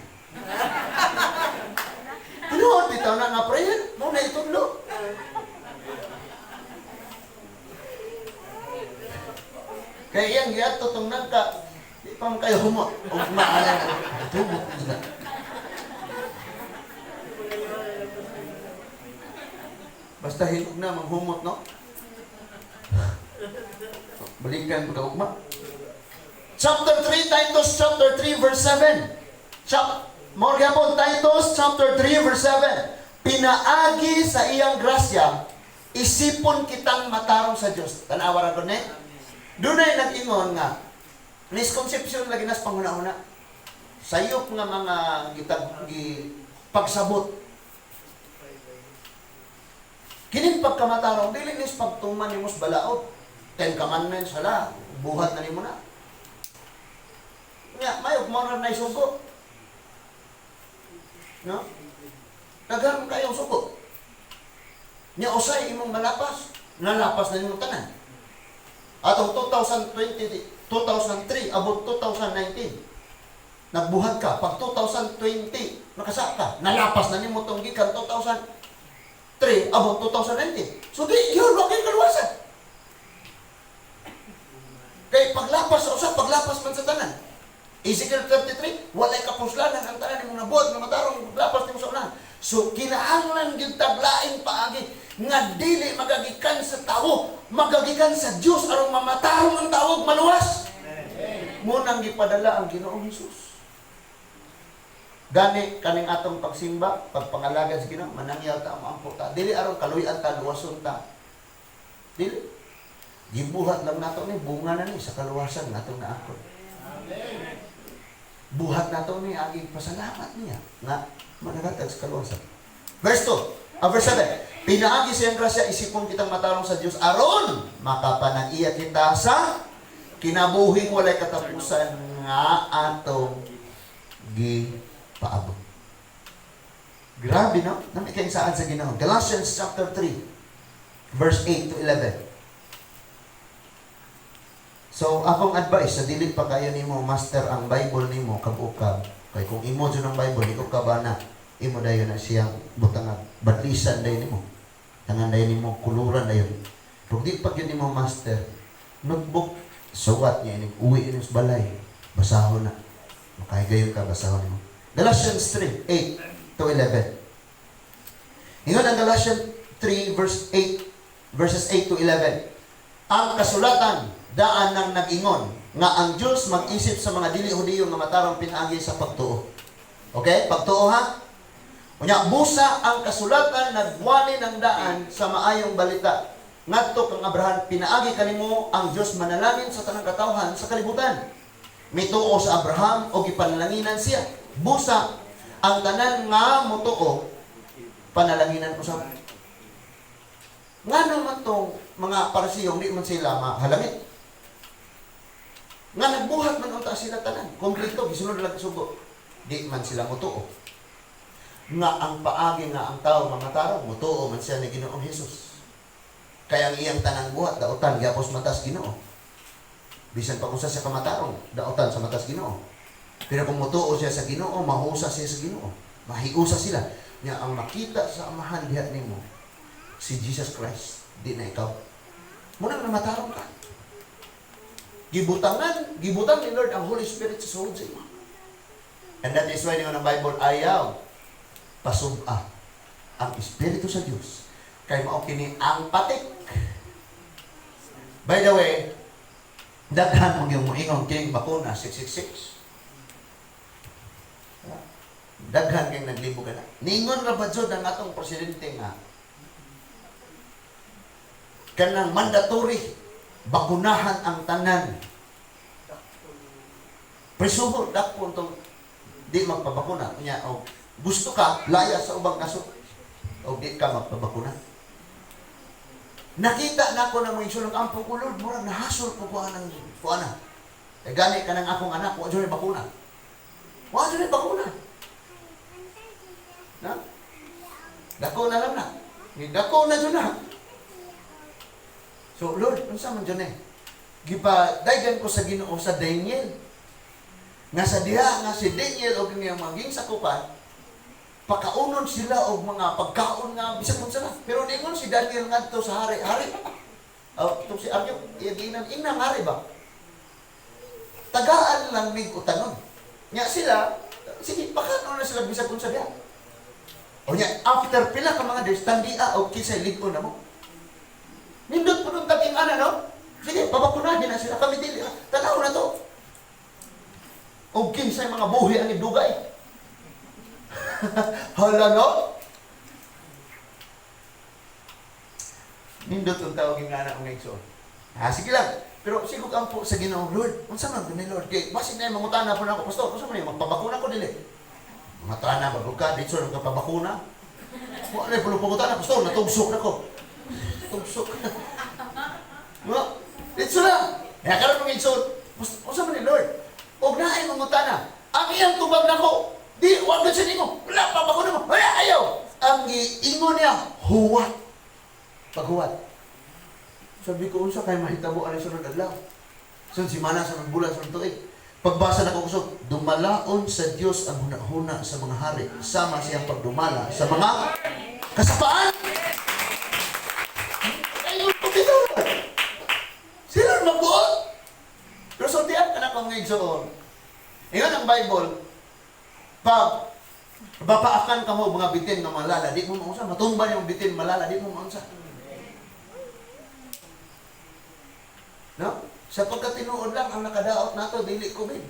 Tinuod bitaw na nga prayer, mo na itudlo. Kaya iyang giadto tong nangka, di pa man kayo humot og maala tubok na. Basta hinog na manghumot, no? Balikan pagka ugma. Chapter 3, Titus chapter 3 verse 7. More gyapon, Titus chapter 3 verse 7. Pinaagi sa iyang grasya, isipon kitang matarong sa Dios. Tanawa ra ko ni. Dunay nag-ingon nga misconception lagi nas panguna-una. Sayop nga mga gitag gi pagsabot. Kining pagkamatarong dili nis pagtuman nimo sa balaod. Ten Commandments hala, buhat na nimo na. Nga may mo na sugo. No? Daghan kayong sugo. Nya usay imong malapas, nalapas na nimo tanan. Atong 2020, 2003 abot 2019. Nagbuhat ka pag 2020 nakasa ka, nalapas na nimo tong gikan 2003 abot 2019. So di gyud wa kay kaluwasan. Kay paglapas sa usa, paglapas man sa tanan. Ezekiel 33, walay kapuslanan ang tanan nimong nabuhat nga matarong, paglapas nimo sa unahan. So kinahanglan gyud taglaing paagi nga dili magagikan sa tawo, magagikan sa Dios aron mamatarong ang tawo ug maluwas. Munang gipadala ang Ginoong Hesus. Gani kaning atong pagsimba, pagpangalagad sa Ginoo, manangyaw ta, moampo ta. Dili aron kaluy-an ta, luwason ta. Dili. Gibuhat lang nato ni bunga na ni sa kaluwasan natong naakon. Buhat nato ni aging pasalamat niya nga managatag sa kaluwasan. Verse 2, verse 7. Pinaagi siyang grasya, isipon kitang matarong sa Dios aron makapanag-iya kita sa kinabuhing walay katapusan nga atong gipaabot. Grabe, no? Nami kayong saad sa Ginoo. Galatians chapter 3, verse 8 to 11. So, akong advice, sa dili pa kayo nimo master ang Bible nimo kab-ukab, kay kung imo jud ang Bible, di ka ba na imo dayon na siyang butangag, badlisan dayon nimo. Tangan dayon nimo, kuluran dayon. Kung di pa gyud nimo master, notebook, suwat niya inig uwi ini sa balay, basahon na. Makahigayon ka, basahon nimo. Galatians 3, 8 to 11. Ingon ang Galatians 3 verse 8, verses 8 to 11. Ang kasulatan daan nang nag-ingon nga ang Dios mag-isip sa mga dili Hudiyo nga matarong pinaagi sa pagtuo. Okay? Pagtuo ha? Unya, busa ang kasulatan nagwali ng daan sa maayong balita ngadto kang Abraham, pinaagi kanimo ang Dios manalangin sa tanang katawhan sa kalibutan. Mituo sa Abraham o gipanalanginan siya. Busa ang tanan nga motuo panalanginan usab. Ngano man tong mga Parisiyong di man sila mahalangit? Nga nagbuhat man unta sila tanan, kompleto, gisunod lang sugo. Di man sila motuo. Nga ang paagi nga ang tao mamatarong, motuo man siya ni Ginoong Hesus. Kaya ang iyang tanang buhat dautan gyapon matas Ginoo. Bisan pa kung sa siya kamatarong, dautan sa matas Ginoo. Pero kung motuo siya sa Ginoo, mahusa siya sa Ginoo. Mahiusa sila. Nya ang makita sa Amahan diha nimo si Jesus Christ, di na ikaw. Muna na matarong ka. Gibutangan, gibutang ni Lord ang Holy Spirit sa sulod sa imo. And that is why ningon ang Bible, ayaw pasub-a ang Espiritu sa Dios. Kay mao kini ang patik. By the way, daghan mong yung moingon kining bakuna 666. Daghan kay naglibog ka na. Ningon ra ba jud ang atong presidente nga kanang mandatory bakunahan ang tanan? Presuho dakpon tong di magpabakuna nya og gusto ka laya sa ubang nasod og di ka magpabakuna. Nakita na ako ng mga igsoon, ampo ko, "Lord, murag nahasol ko kuha ng kuha na." Eh gani ka ng akong anak, wa jud bakuna. Wa jud bakuna. Na? Dako na lang na. Ni dako na jud na. So, "Lord, unsa man jud eh?" Gipa daygan ko sa Ginoo sa Daniel. Nga sa diha nga si Daniel og niyang maging sakupan, pakaunon sila og mga pagkaon nga bisan unsa na. Pero ningon si Daniel ngadto sa hari, "Hari." Oh, itong si Aryo, iyaginan inang hari ba? "Tagaan lang mig utanon." Nya sila, sige, pakaon na sila bisan unsa diha. O nya, after pila ka mga days, tandia og kinsay lig-on na mo. Nindot po nung taging ana, no? Sige, pabakunahin na sila. Kami dili. Tanaw na to. Og kinsay mga buhi ang idugay. Hala, no? Nindot ang tawag yung anak ng igsoon. Ha, sige lang. Pero sigog ampo sa Ginoo, "Lord, unsa man ni Lord?" Kay basig na yung mangutana po na ako, "Pastor, unsa man yung magpabakuna ko dili?" Mangutana bago ka, dito nang kapabakuna. Wa na pulo pangutana, "Pastor, natugsok na ko." Tugsok. No? Dito na. Kaya karon mga igsoon, "Unsa man ni Lord?" Og naay mangutana, ang iyang tubag nako, di wa gud siya ningo. "Wala pa bakuna mo." "Wala, ayaw." Ang giingon niya, "Huwat." Paghuwat. Sabi ko, "Unsa kay mahitabo ani sunod adlaw? Sunod simana, sunod bulan, sunod tuig?" Pagbasa na ko kusog, dumalaon sa Dios ang hunahuna sa mga hari, sama siyang pagdumala sa mga kasapaan. Ayun ko dito. Sila magbuot. Pero sultian ka na kung igsoon. Ingon ang Bible, pag bapaakan ka mo mga bitin nga malala, di mo maunsa. Matumba yung bitin malala, di mo maunsa. No? Sa pagkatinuod lang, ang nakadaot nato, dili COVID.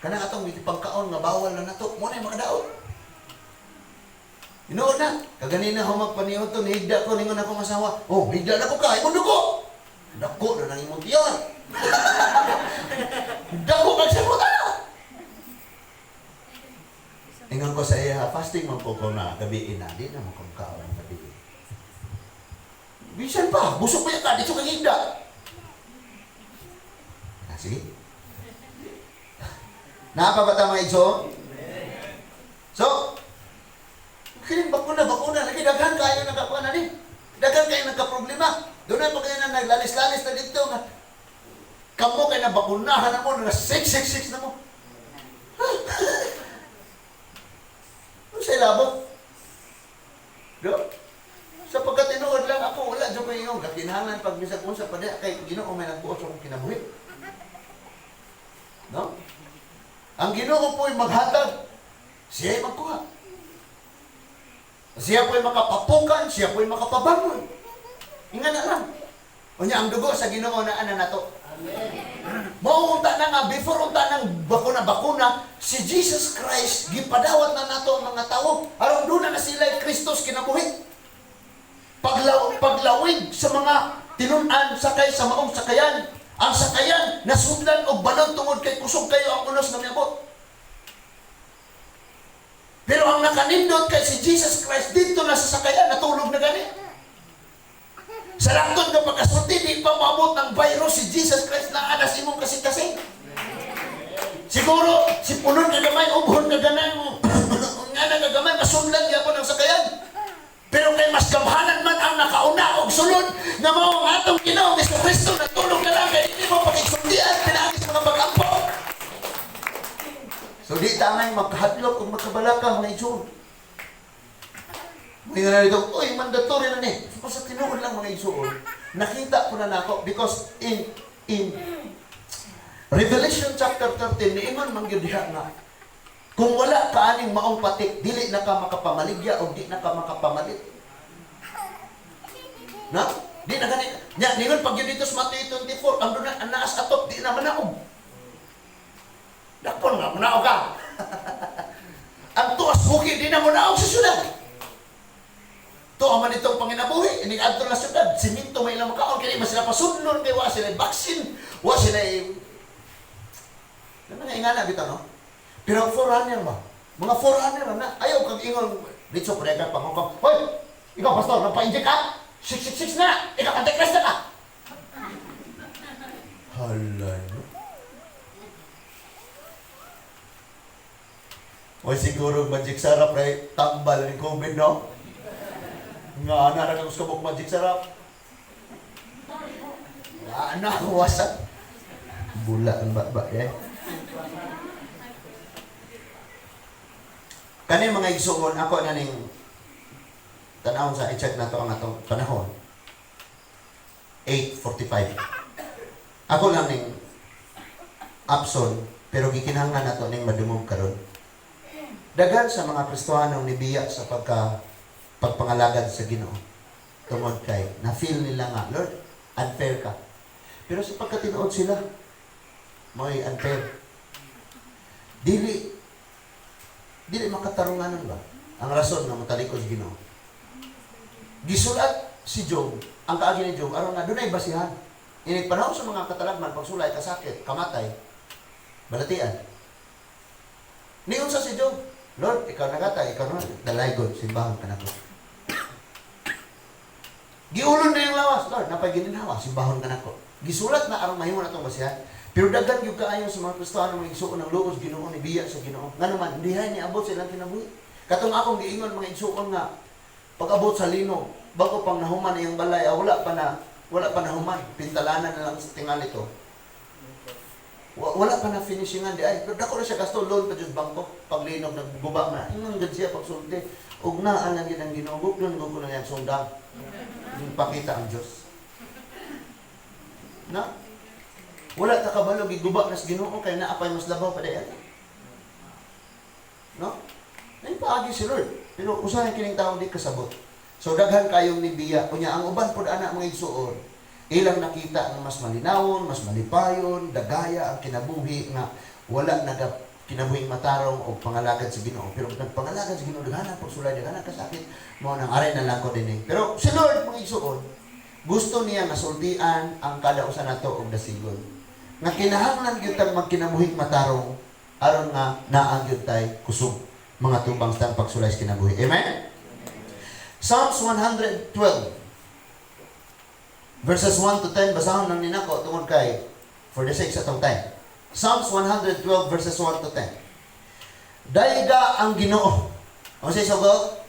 Kanang atong pagkaon nga bawal na nato, mo na yung makadaot. Tinuod na. Kaganina ho magpaniod to, nihigda ko, ningon ako masawa. "Oh, higda na ko ka, imong dugo. Dako na nang imong tiyon. Dako kag sa na." Ingon ko sa iya, "Fasting man ko ko na gabi na, di na mo kong kaon gabi. Bisan pa, busog pa ka, dito kang higda." Ah, sige. Naa pa ba ta mga igsoon? So, kining bakuna, bakuna, lagi daghan kayo nagkakuan ni. Daghan kayo nagka-problema. Doon na pa kayo na naglalis-lalis na dito nga. Kamo kay na bakunahan na mo, na 666 na mo. Ano sa ilabot? Do? Sa pagkatinuod lang ako, wala dyan ko yung kakinahanglan pag bisag unsa pa diha kay Ginoo may nagbuot sa akong kinabuhi. No? Ang Ginoo po'y maghatag, siya'y magkuha. Siya po'y makapapukan, siya po'y makapabangon. Inga na lang. Unya ang dugo sa Ginoo na ana nato. Mao unta na nga before unta ng bakuna bakuna si Jesus Christ gipadawat na nato ang mga tawo aron duna na sila Kristus kinabuhi. Paglawig sa mga tinun-an sakay sa maong sakayan. Ang sakayan nasudlan og balon tungod kay kusog kayo ang unos nga miabot. Pero ang nakanindot kay si Jesus Christ dito na sa sakayan, natulog na gani. Sa langtod nga pagkasulti, di pa maabot ng virus, si Jesus Christ na anas imong kasing-kasing. Siguro, si punon ka gamay, ubhon ka ganang, nga na gamay, masudlan gyapon ang sakayan. Pero kay mas gamhanan man ang nakauna og sulod nga mao ang atong Ginoong Kristo, natulog na lang kay hindi mo pakigsultian pinaagi sa mga pag-ampo. So di ta angay magkahadlok ug magkabalaka, mga igsoon. Mga na dito, "Uy, mandatory na ni." So, sa tinuod lang, mga igsoon, nakita ko na nako because in Revelation chapter 13, niingon man gyud diha nga kung wala ka aning maong patik, dili na ka makapamaligya o di na ka makapamalit. Na? Di na gani. Nya, ningon pag yun dito sa Matthew 24, ang doon ang naas atop, di na manaog. Dakpon nga, manaog ka. Ang tuas bukid, di na manaog sa syudad. Tuwa man itong panginabuhi, ini adto na syudad, siminto may ilang makaon, kini man sila pasudlon, kay wa sila vaccine, wa sila. Ano nga ingana bitaw, no? Pero forerunner ba? Mga forerunner na. Ayaw kag ingon, dito pre ka pangungkong. "Hoy, ikaw pastor, nagpa-inject ka? 666 na! Ikaw antichrist na ka!" Hala, no? Oy, siguro magic sarap pre, tambal ni COVID, no? Nga ana ra kag kabuk magic sarap. Nga ana wasak. Bula ang baba eh. Kani, mga igsuon, ako na ning tanawon sa i-check na to ang atong panahon. 8:45. Ako lang ning abson pero gikinahanglan nato ning madungog karon. Daghan sa mga Kristohanong nibiya sa pagpangalagad sa Ginoo. Tungod kay na-feel nila nga, "Lord, unfair ka." Pero sa pagkatinuod sila, mo'y unfair. Dili makatarunganon ba? Ang rason nga motalikod sa Ginoo. Gisulat si Job, ang kaagi ni Job, aron nga dunay basihan. Inig panahon sa mga katalagman, pagsulay, kasakit, kamatay, balatian. Niyon sa si Job, "Lord, ikaw nagatay, ikaw na, dalay God, simbahon ka nako." Giulon na yung lawas, "Lord, napay gininhawa, simbahon ka nako." Gisulat na aron mahimo na itong basihan. Pero daghan gyud kaayo sa mga Kristiyano mga igsuon ng luos Ginoo ni biya sa Ginoo. Ngano man dihay ni abot sa ilang kinabuhi. Katong akong giingon, mga igsuon, nga pag-abot sa linog, bago pang nahuman iyang balay, ah, wala pa nahuman, pintalanan na lang sa tingali to. Wala pa na finishingan di ay. Pero dako na siya gasto, loan pa jud bangko. Paglinog nagguba na. Ingon gud siya pagsulti. Ug naa lang gid ang Ginoo, gugdon ko na yan sundang. Yung pakita ang Dios. Na? Wala ta kabalo giguba na sa Ginoo kay naa pay mas labaw pa di. No? Nay paagi si Lord. Pero usahay kining tao di kasabot. So daghan kayong nibiya. Unya ang uban pud ana, mga igsuon, ilang nakita nga mas malinawon, mas malipayon, dagaya ang kinabuhi nga wala naga kinabuhing matarong o pangalagad sa Ginoo. Pero nagpangalagad sa Ginoo, daghan ang pagsulay, daghan ang kasakit, mao nang aray na lang ko dinhi. Pero si Lord, mga igsuon, gusto niya nga sultian ang kada usa nato og dasigon. Nga kinahanglan gyud tang magkinabuhing matarong aron nga naa gyud tay kusog mga tubang sa pagsulay sa kinabuhi. Amen? Psalms 112 verses 1 to 10, basahon lang ni nako tungod kay for the sake sa atong time. Psalms 112 verses 1 to 10. Dayga ang Ginoo. Ano say sugo?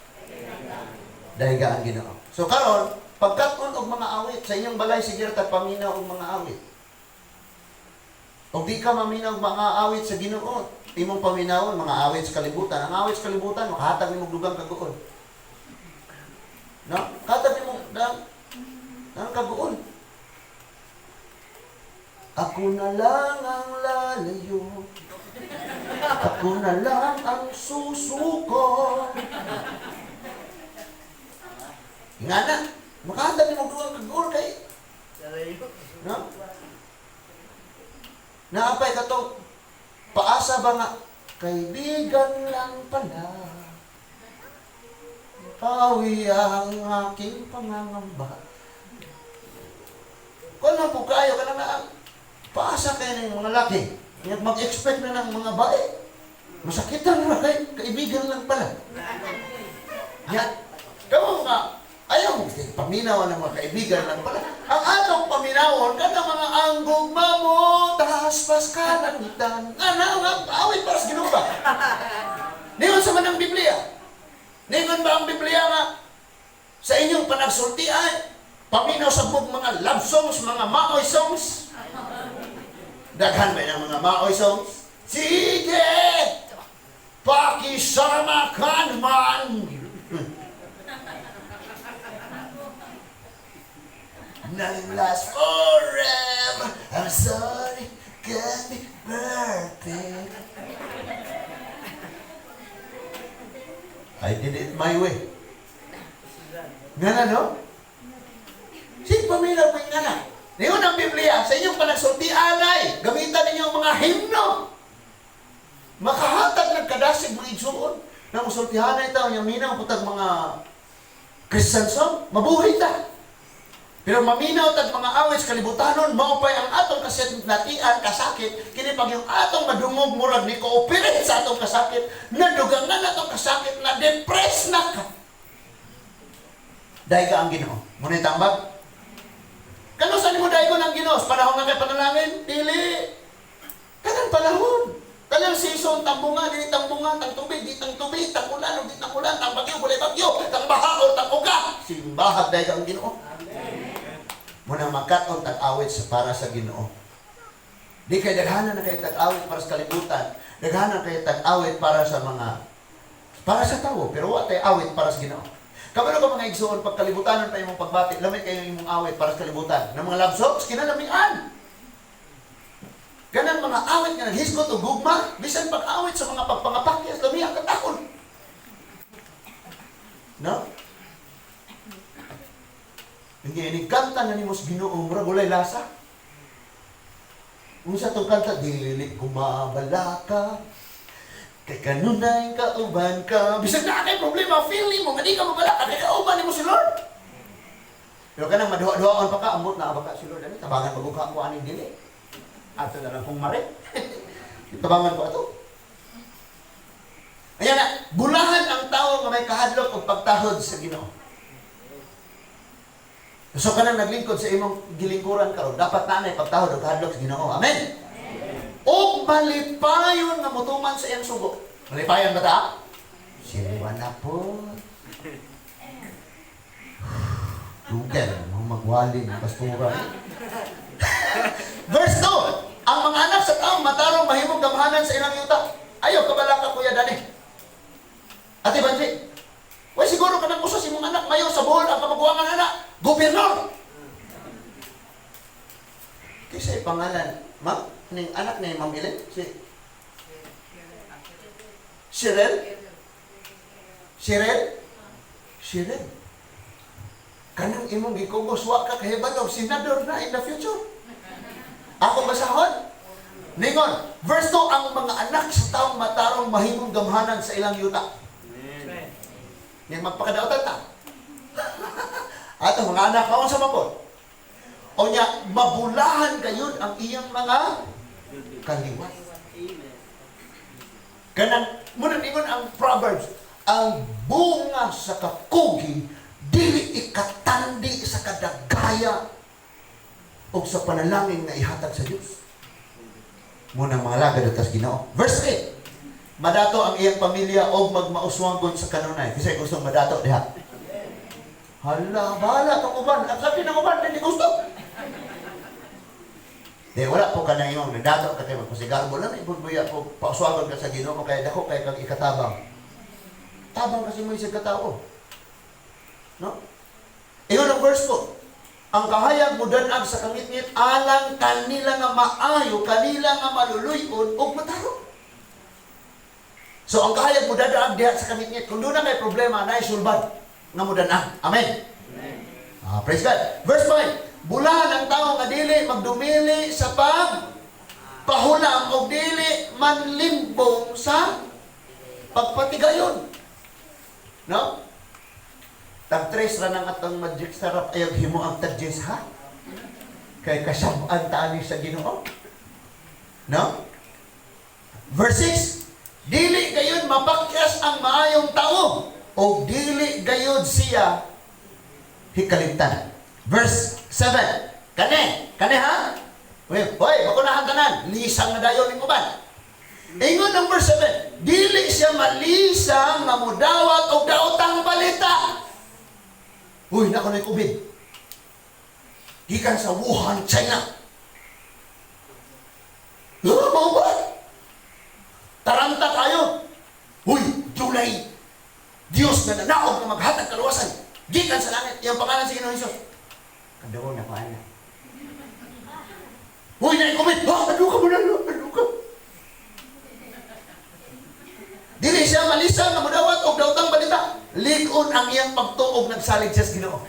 Dayga ang Ginoo. So karon, pagkat-on og mga awit sa inyong balay, sige ta paminaw og mga awit. Og di ka maminaw og mga awit sa Ginoo, imong paminawon mga awit sa kalibutan. Ang awit sa kalibutan makahatag nimo dugang kaguol. No? Katag nimo dang ang kaguol. Ako na lang ang lalayo. Ako na lang ang susuko. Nga na, makahatag nimo dugang kaguol kay No? Naapay katong paasa ba nga kaibigan lang pala. Pawi ang aking pangangamba. Kung ano po kayo, kanang na paasa kayo ng mga laki. Mag-expect na ng mga bae. Masakitan na kay kaibigan lang pala. Yan. Kamu nga, ayaw mo, paminawan ng mga kaibigan lang pala. Ang atong paminawon, kada mga anggong mamo, taspas kalangitan. Ana nga, awit para sa Ginoo ba? Ningon sa man ang Biblia. Ningon ba ang Biblia nga, sa inyong panagsultian, paminaw sa bug mga love songs, mga maoy songs? Daghan ba ng mga maoy songs? Sige! Pakisama ka naman! Nothing lasts forever. I'm sorry, can't be perfect. I did it my way. Nga na, no? Sige, paminaw po yung nga na. Ngayon ang Biblia, sa inyong panagsulti, alay, gamitan ninyo ang mga himno. Makahatag ng kadasig mga igsuon. Na musultihanay tao, yung minaw putag mga Christian song, mabuhay ta. Pero maminaw tag mga awit sa kalibutanon, mao pay ang atong kasinatian, kasakit, kini pag yung atong madungog murag ni cooperate sa atong kasakit, nadugangan atong kasakit, na depress na ka. Dahil ka ang Ginoo. Muna tambag. Kano saan mo dahil ko ng Ginoo? Sa panahon nga kay panalangin? Dili. Kanang panahon. Kanang season, tambunga, dili tambunga, tang tubig, di tang tubig, tang ulan, di tang ulan, tang bagyo, walay bagyo, tang baha, o tang uga. Simbahag dahil ka ang Ginoo. Muna magkat-on tag-awit sa para sa Ginoo. Di kay daghanan na kay tag-awit para sa kalibutan, daghanan kay tag-awit para sa tawo, pero wa tay awit para sa Ginoo. Kabalo ka mga igsoon pag kalibutanon pa imong pagbati, lamay kayo imong awit para sa kalibutan. Ng mga love songs kinalamian. Kanang mga awit nga naghisgot og gugma, bisan pag-awit sa mga pagpangapakyas, lami ang katakon. No? Hindi ini kanta na nimo sa Ginoo, murag walay lasa. Unsa tong kanta, dili ko mabalaka. Kay kanunay kauban ka. Bisag naa kay problema, feeling mo nga di ka mabalaka kay kauban nimo si Lord. Pero kanang maduha-duhaon pa ka, ambot na baka si Lord ani tabangan magugha ko aning dili. Ato na lang kong mare. Tabangan ko ato. Ayan na, bulahan ang tao nga may kahadlok og pagtahod sa Ginoo. So kanang naglingkod sa imong gilingkuran karon, dapat na anay pagtahod og kahadlok sa Ginoo. Amen. Og malipayon nga motuman sa iyang sugo. Malipayon ba ta? Simba na po. Dugay, mga magwali ng pastura. Verse 2, ang mga anak sa taong matarong mahimong gamhanan sa ilang yuta. Ayaw, kabala ka, Kuya Dani. Ate Banji, way siguro ka nang usas imong anak, mayo sa Bohol ang kamaguangan anak, gobernador. Kaysa pangalan, ma'am, ning anak ni Ma'am Ellen, si Shirel? Shirel? Shirel. Kanang imong gikugos, wa ka kahibalo, senador na in the future. Ako basahon. Ningon, verse 2, ang mga anak sa taong matarong mahimong gamhanan sa ilang yuta. Amen. Yang magpakadautan ta. Ato mga anak, kaon sa mapod. O nya, mabulahan kayon ang iyang mga kaliwat. Amen. Kanang, muna ningon ang Proverbs, ang bunga sa kakugi, dili ikatandi sa kadagaya o sa panalangin nga ihatag sa Dios. Munang mga lagad atas Ginoo. Verse 8. Madato ang iyang pamilya og magmauswanggon sa kanunay. Kasi gustong madato diha. Hala, bahala tong uban. Ang sabi ng uban, hindi gusto. Di, wala po ka na yung nadato ka kayo magpasigarbo lang. Ibubuya po, pauswagon ka sa Ginoo kaya dako kay kang ikatabang. Tabang kasi mo isang katao. No? Iyon ang verse po. Ang kahayag mudanag sa kangitngit alang kanila nga maayo, kanila nga maluluyon ug matarong. So ang kahayag mudadaag diha sa kangitngit, kung doon na may problema, naay sulbad nga mudanag. Amen. Amen. Praise God. Verse 5. Bulahan ang tao nga dili magdumili sa pag pahulam o dili manlimbong sa pagpatigayon. No? Tag-tres ra nang atong magic sarap, ayaw himo ang tag-jis, ha? Kay kasab-an tani sa Ginoo. No? Verse 6, dili gayud mapakyas ang maayong tao o dili gayud siya hikalimtan. Verse 7, kani, kani ha? Hoy, hoy, bakunahan tanan, lisang na dayon ning uban. Ingon ng verse 7, dili siya malisang nga mudawat og daotang balita. Uy, nako na COVID. Gikan sa Wuhan, China. Huh, mao ba? Taranta kayo. Uy, dunay Diyos na nanaog na maghatag kaluwasan. Gikan sa langit. Iyang pangalan si Ginoong Hesus. Kaduol na ko ana. Uy, na COVID. Ha, ano ka mo na? Ano ka? Dili siya malisa nga mudawat og daotang balita. Lig-on ang iyang pagtuog, nagsalig siya sa Ginoo.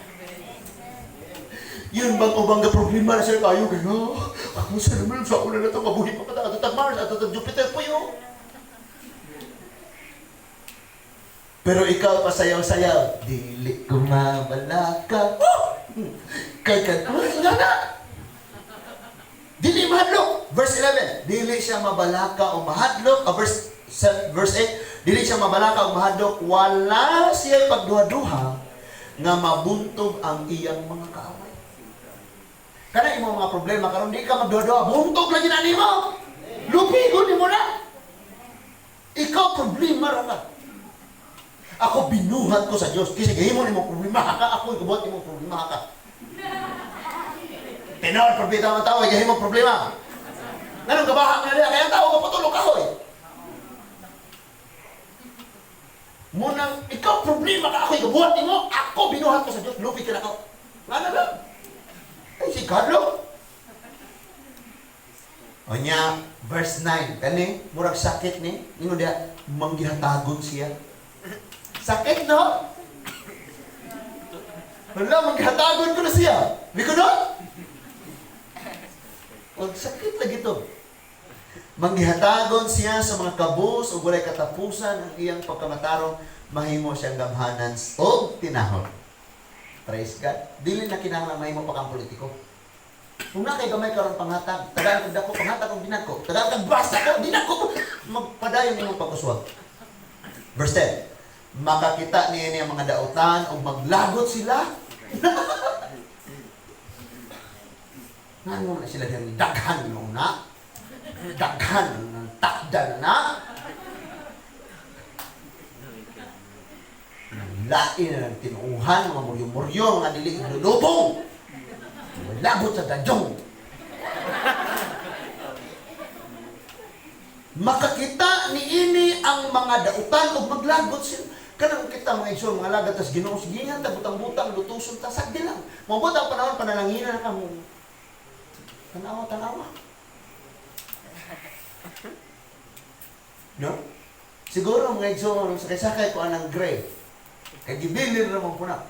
Yun bang ubang ga problema na siya kayo kayo. Ako sa naman sa una na ito, mabuhi pa pa ato tag Mars, ato tag Jupiter puyo. Pero ikaw pasayaw-sayaw, dili ko mabalaka. Oh! Kay kay nga na. Dili mahadlok. Verse 11, dili siya mabalaka o mahadlok. Verse 8, dili siya mabalaka o mahadlok, wala siya pagduha-duha nga mabuntog ang iyang mga kaaway. Kana imong mga problema karon di ka magduha-duha, buntog lagi na nimo. Lupigon nimo na. Ikaw problema ra ka. Ako binuhat ko sa Dios kasi gahimo nimo problema ka, ako ikabuhat nimo problema ka. Tinuod problema ang tao, gahimo problema. Nganong gabaha nga diha kaya ang tao kapatulog kahoy. Munang ikaw problema ka, ako ikabuhat nimo, ako binuhat ko sa Dios, lupi ka nako. Ngano lang? Ay si Carlo. Onya, verse 9, kani murag sakit ni, ingon diha manggihatagon siya. Sakit no? Wala, manggihatagon ko na siya. Di ko no? Wag sakit lagi to. Manggihatagon siya sa mga kabus o walay katapusan ang iyang pagkamatarong, mahimo siyang gamhanan og tinahon. Praise God. Dili na kinahanglan mahimo pa kang politiko. Kung na kay gamay karon panghatag, tagaan kag dako panghatag og dinako, tagaan kag basta ko dinako, magpadayon imong pagkuswag. Verse 10. Makakita niya niya mga dautan o maglagot sila. Ngano na sila diyang daghan no na? Daghan ng takdan na? Lain na ng tinuuhan, mga muryo-muryo, mga dili lulubong. Labot sa dadyong. Makakita ni ini ang mga dautan o maglagot sila. Kanang kita mga igsoon, mga lagat, tas Ginoo sige nga, butang-butang, lutuson ta, sagdi lang. Mabot ang panahon, panalangin na ka mo. Tanawa, tanawa. No? Siguro mga igsoon, sakay-sakay ko anang gray. Kay gibilir naman po na.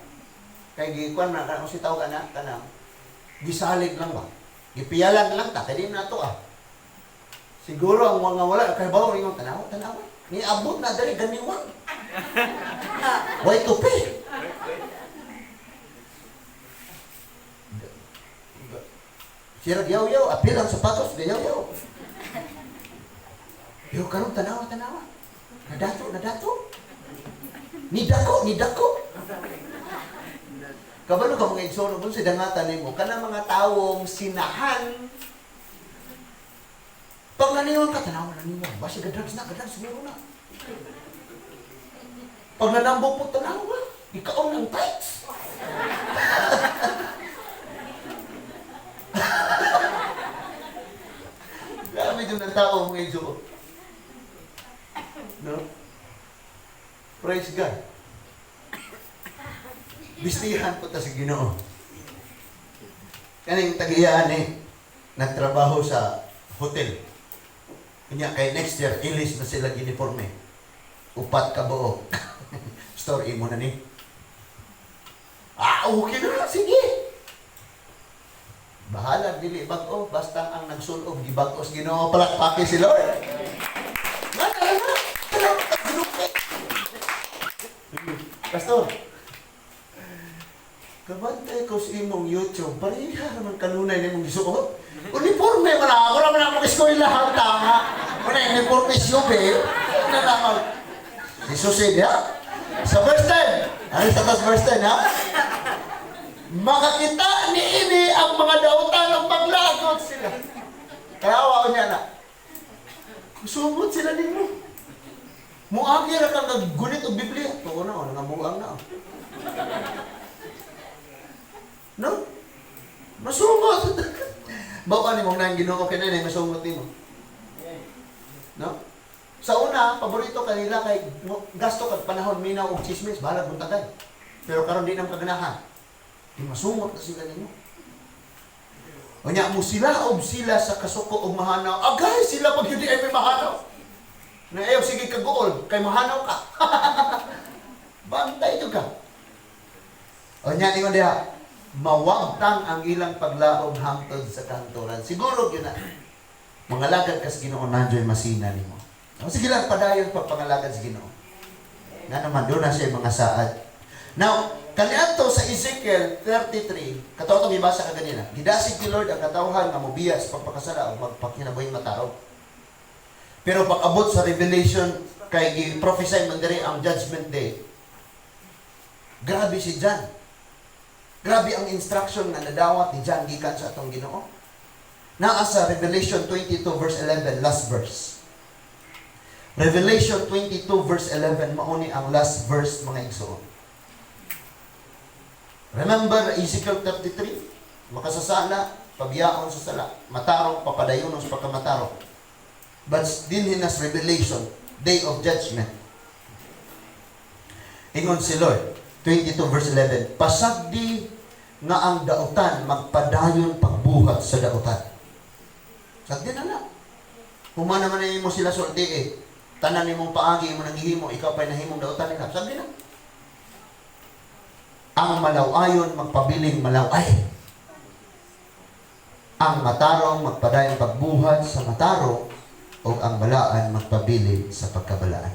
Kay gikuan na, kanang si tawag na, kanang gisalig lang ba? Gipiyalan lang ta, kay di na to ah. Siguro ang mga wala, kay bawo ingon, tanawa, tanawa. Niabot na dali, ganiwang. Way tupi. Sira yaw-yaw, apil ang sapatos, yaw-yaw. Yo karon tanawa, tanawa. Nadato, nadato. Nidako, nidako. Kabalo ka mga igsoon, kung si dangatan nimo, kanang mga tawong sinahan. Pag naniwang ka, tanawa naniwang. Basi ga-drugs na, ga-drugs siguro na. Pag nanambok po, tanawa, ikaw ng tights. Grabe dyan ng tao, mga igsoon. No? Praise God. Bistihan po ta sa Ginoo. Kaning tagiyaan eh, nagtrabaho sa hotel. Kanya kay next year, ilis na sila uniforme. Upat ka buok. Story mo na ni. Ah, okay na. Sige. Bahala dili bag-o, basta ang nagsulob gibag-o sa Ginoo, palakpaki si Lord. Nga na na. Salamat ka Ginoo. Pastor, kabantay ko sa imong YouTube, pareha naman kanunay nimong gisuot. Uniforme man ako naman ako eskwelahan tama. Una uniforme siya eh. Una naman. Si Susi diha. Sa verse 10. Ano sa tas verse 10 ha? Makakita ni ini ang mga dautan ng paglagot sila. Kaya awa niya na. Sumot sila nimo. Muagi ra kang naggunit og Biblia. Tuo na, oh, nangamuang na. Oh. No? Masungot. Bawa ni mong nang Ginoo kay nanay masungot nimo. No? Sa una, paborito kanila kay gasto kag panahon minaw og chismis, bahala buntagay. Pero karon di na kaganahan. Di masungot na sila nimo. Unya mo sila og sila sa kasuko og mahanaw. Agay sila pag yun ay may mahanaw. Na ayaw sige kaguol kay mahanaw ka. Bantay jud ka. Unya ningon diha, mawagtang ang ilang paglaom hangtod sa kanturan. Siguro gyud na. Mangalagad ka sa Ginoo, nandiyo'y masina nimo. O, sige lang, padayon pagpangalagad sa Ginoo. Na naman, doon na siya mga saad. Now, kaniadto sa Ezekiel 33, kato itong ibasa ka ganina, gidasig ni Lord ang katawhan nga mobiya sa pagpakasala o magpakinabuhing matarong. Pero pag-abot sa Revelation, kay gi-prophesy man diri ang Judgment Day, grabe si John. Grabe ang instruction nga nadawat ni John gikan sa atong Ginoo. Naa sa Revelation 22 verse 11, last verse. Revelation 22 verse 11, mauni ang last verse, mga igsoon. Remember Ezekiel 33? Makasasala, pabiyaon sa sala, matarong, papadayonon sa pagkamatarong. But dinhi nas Revelation, Day of Judgment. Ingon si Lord, 22 verse 11, "Pasagdi nga ang dautan magpadayon pagbuhat sa dautan." Sagdi na lang. Human naman na mo sila sulti eh. Tanan nimong paagi mo nang gihimo, ikaw pa'y nahimong dautan nila. Sagdi na. Ang malaw-ayon magpabiling malaw-ay. Ang matarong magpadayon pagbuhat sa matarong o ang balaan magpabilin sa pagkabalaan.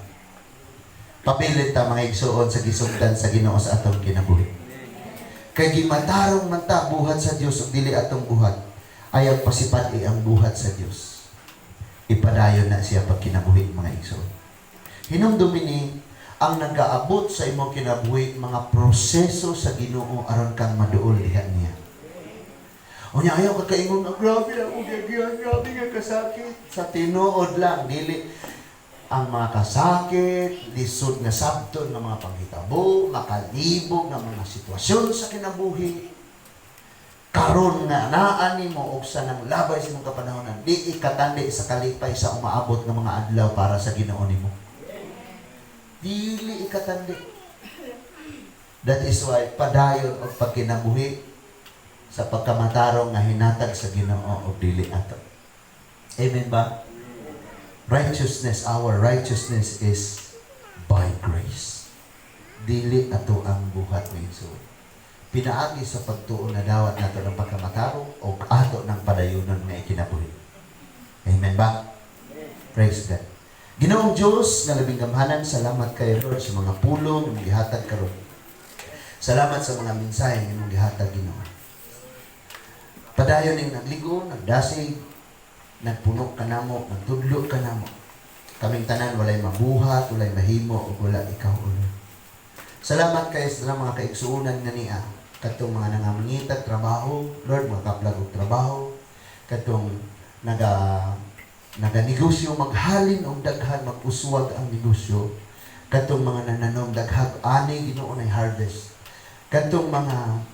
Pabilin ta, mga igsuon, sa gisugdan sa Ginoo sa atong kinabuhi. Kay gimatarong man ta buhat sa Dios ug dili atong buhat, ayaw pasipad-i ang buhat sa Dios. Ipadayon na siya pagkinabuhi, mga igsuon. Hinumdumi ni ang nagaabot sa imong kinabuhi mga proseso sa Ginoo aron kang maduol diha niya. Unya ayaw ka kaingon, "Ah, grabe ako giagian, grabe nga kasakit." Sa tinuod lang, dili ang mga kasakit, lisod nga sabton nga mga panghitabo, makalibog nga mga sitwasyon sa kinabuhi. Karon nga naa nimo og sa nang labay sa imong kapanahonan, di ikatandi sa kalipay sa umaabot nga mga adlaw para sa Ginoo nimo. Dili ikatandi. That is why padayon og pagkinabuhi sa pagkamatarong nga hinatag sa Ginoo og dili ato. Amen ba? Righteousness, our righteousness is by grace. Dili ato ang buhat ni Jesus. Pinaagi sa pagtuo na dawat nato ng pagkamatarong o ato ng padayunon nga ikinabuhi. Amen ba? Praise God. Ginoong Diyos nga labing gamhanan, salamat kay Lord sa mga pulong nga gihatag karon. Salamat sa mga mensahe nga imong gihatag, Ginoo. Padayon ning nagligo, nagdasig, nagpuno ka namo, nagtudlo ka namo. Kaming tanan walay mabuhat, walay mahimo ug wala ikaw, O Lord. Salamat kay sa mga kaigsuonan nga niya kadtong mga nangamangitag trabaho, Lord, mga kaplag og trabaho, kadtong naganegosyo, maghalin og daghan, mag-uswag ang negosyo, kadtong mga nananom, daghag ani, Ginoo, nay harvest, kadtong mga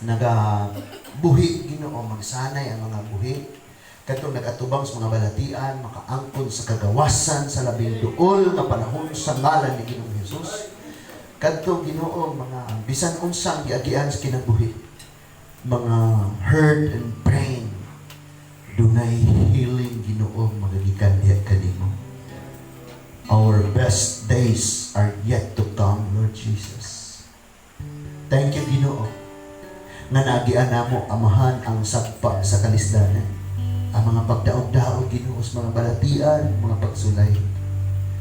naga buhi, Ginoo, magsanay ang mga buhi, kadtong nagatubang sa mga balatian, makaangkon sa kagawasan sa labing duol nga panahon sa ngalan ni Ginoong Hesus. Kadtong, Ginoo, mga bisan unsang giagian sa kinabuhi, mga hurt and pain, dunay healing, Ginoo, magagikan diha kanimo. Our best days are yet to come, Lord Jesus. Thank you, Ginoo. Nga naagian namo, Amahan, ang sagpa sa kalisdanan. Ang mga pagdaog-daog, Ginoo, sa mga balatian, mga pagsulay.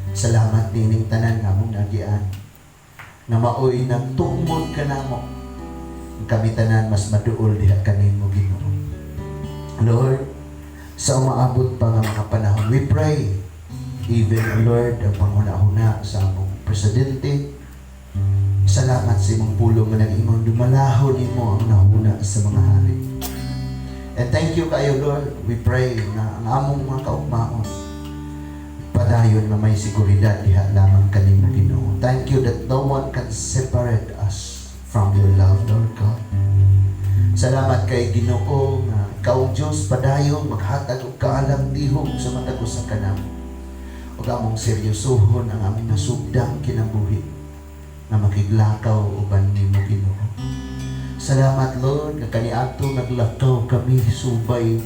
Salamat nining tanan nga among naagian. Nga maoy nagtungmod ka namo. Kami tanan mas maduol diha kanimo, Ginoo. Lord, sa umaabot pa nga mga panahon, we pray, even, Lord, ang panghuna-huna sa among presidente. Salamat sa imong pulong nga nag-ingon, dumalahon nimo ang hunahuna sa mga hari. And thank you kayo, Lord. We pray na ang among mga kaugmaon padayon na may seguridad diha lamang kanimo, Ginoo. Thank you that no one can separate us from your love, Lord God. Salamat kay Ginoo nga ikaw ang Diyos padayon maghatag og kaalam tihok sa matag usa kanamo. Ug among seryosohon ang among nasugdang kinabuhi nga makiglakaw uban nimo, Ginoo. Salamat, Lord, nga kaniadto naglakaw kami subay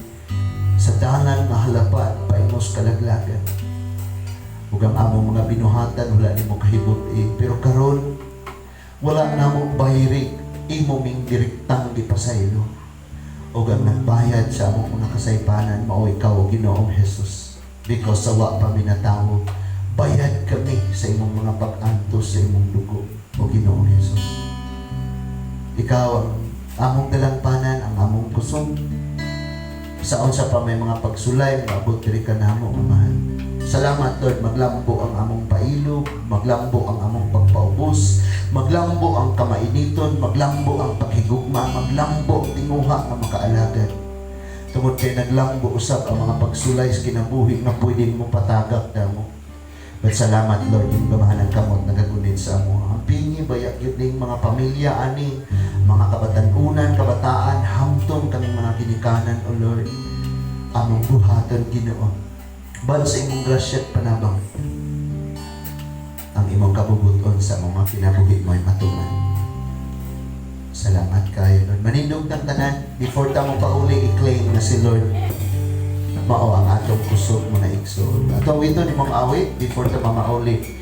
sa dalan nga halapat paingos kalaglagan. Ug ang among mga binuhatan wala nimo kahibut-i, pero karon wala namo bayri, imo ming direktang gipasaylo. Ug ang nagbayad sa among mga kasaypanan mao ikaw, Ginoong Jesus. Because sa wa pa mi natawo, bayad kami sa imong mga pag-antos sa imong dugo, o Ginoong Jesus. Ikaw ang among dalangpanan, ang among kusog. Sa unsa pa may mga pagsulay, maabot diri ka namo, Amahan. Salamat, Lord, maglambo ang among pailog, maglambo ang among pagpaubos, maglambo ang kamainiton, maglambo ang paghigugma, maglambo ang tinguha nga makaalagad. Tungod kay naglambo usab ang mga pagsulay sa kinabuhi nga pwede mo patagak namo. But salamat, Lord, yung gamahan ng kamot nagagunit sa amo. Ang pingi baya gyud ning mga pamilya ani, mga kabatanunan, kabataan, hamtong kaming mga ginikanan, O Lord. Among buhaton, Ginoo. Ban sa imong grasya at panabang, ang imong kabubuton sa among mga kinabuhi mo ay matuman. Salamat kayo, Lord. Manindog ng tanan, before ta mo pauli, i-claim na si Lord mao ang atong kusog, mga igsoon. Ato ito ni mga awit before ta mamauli.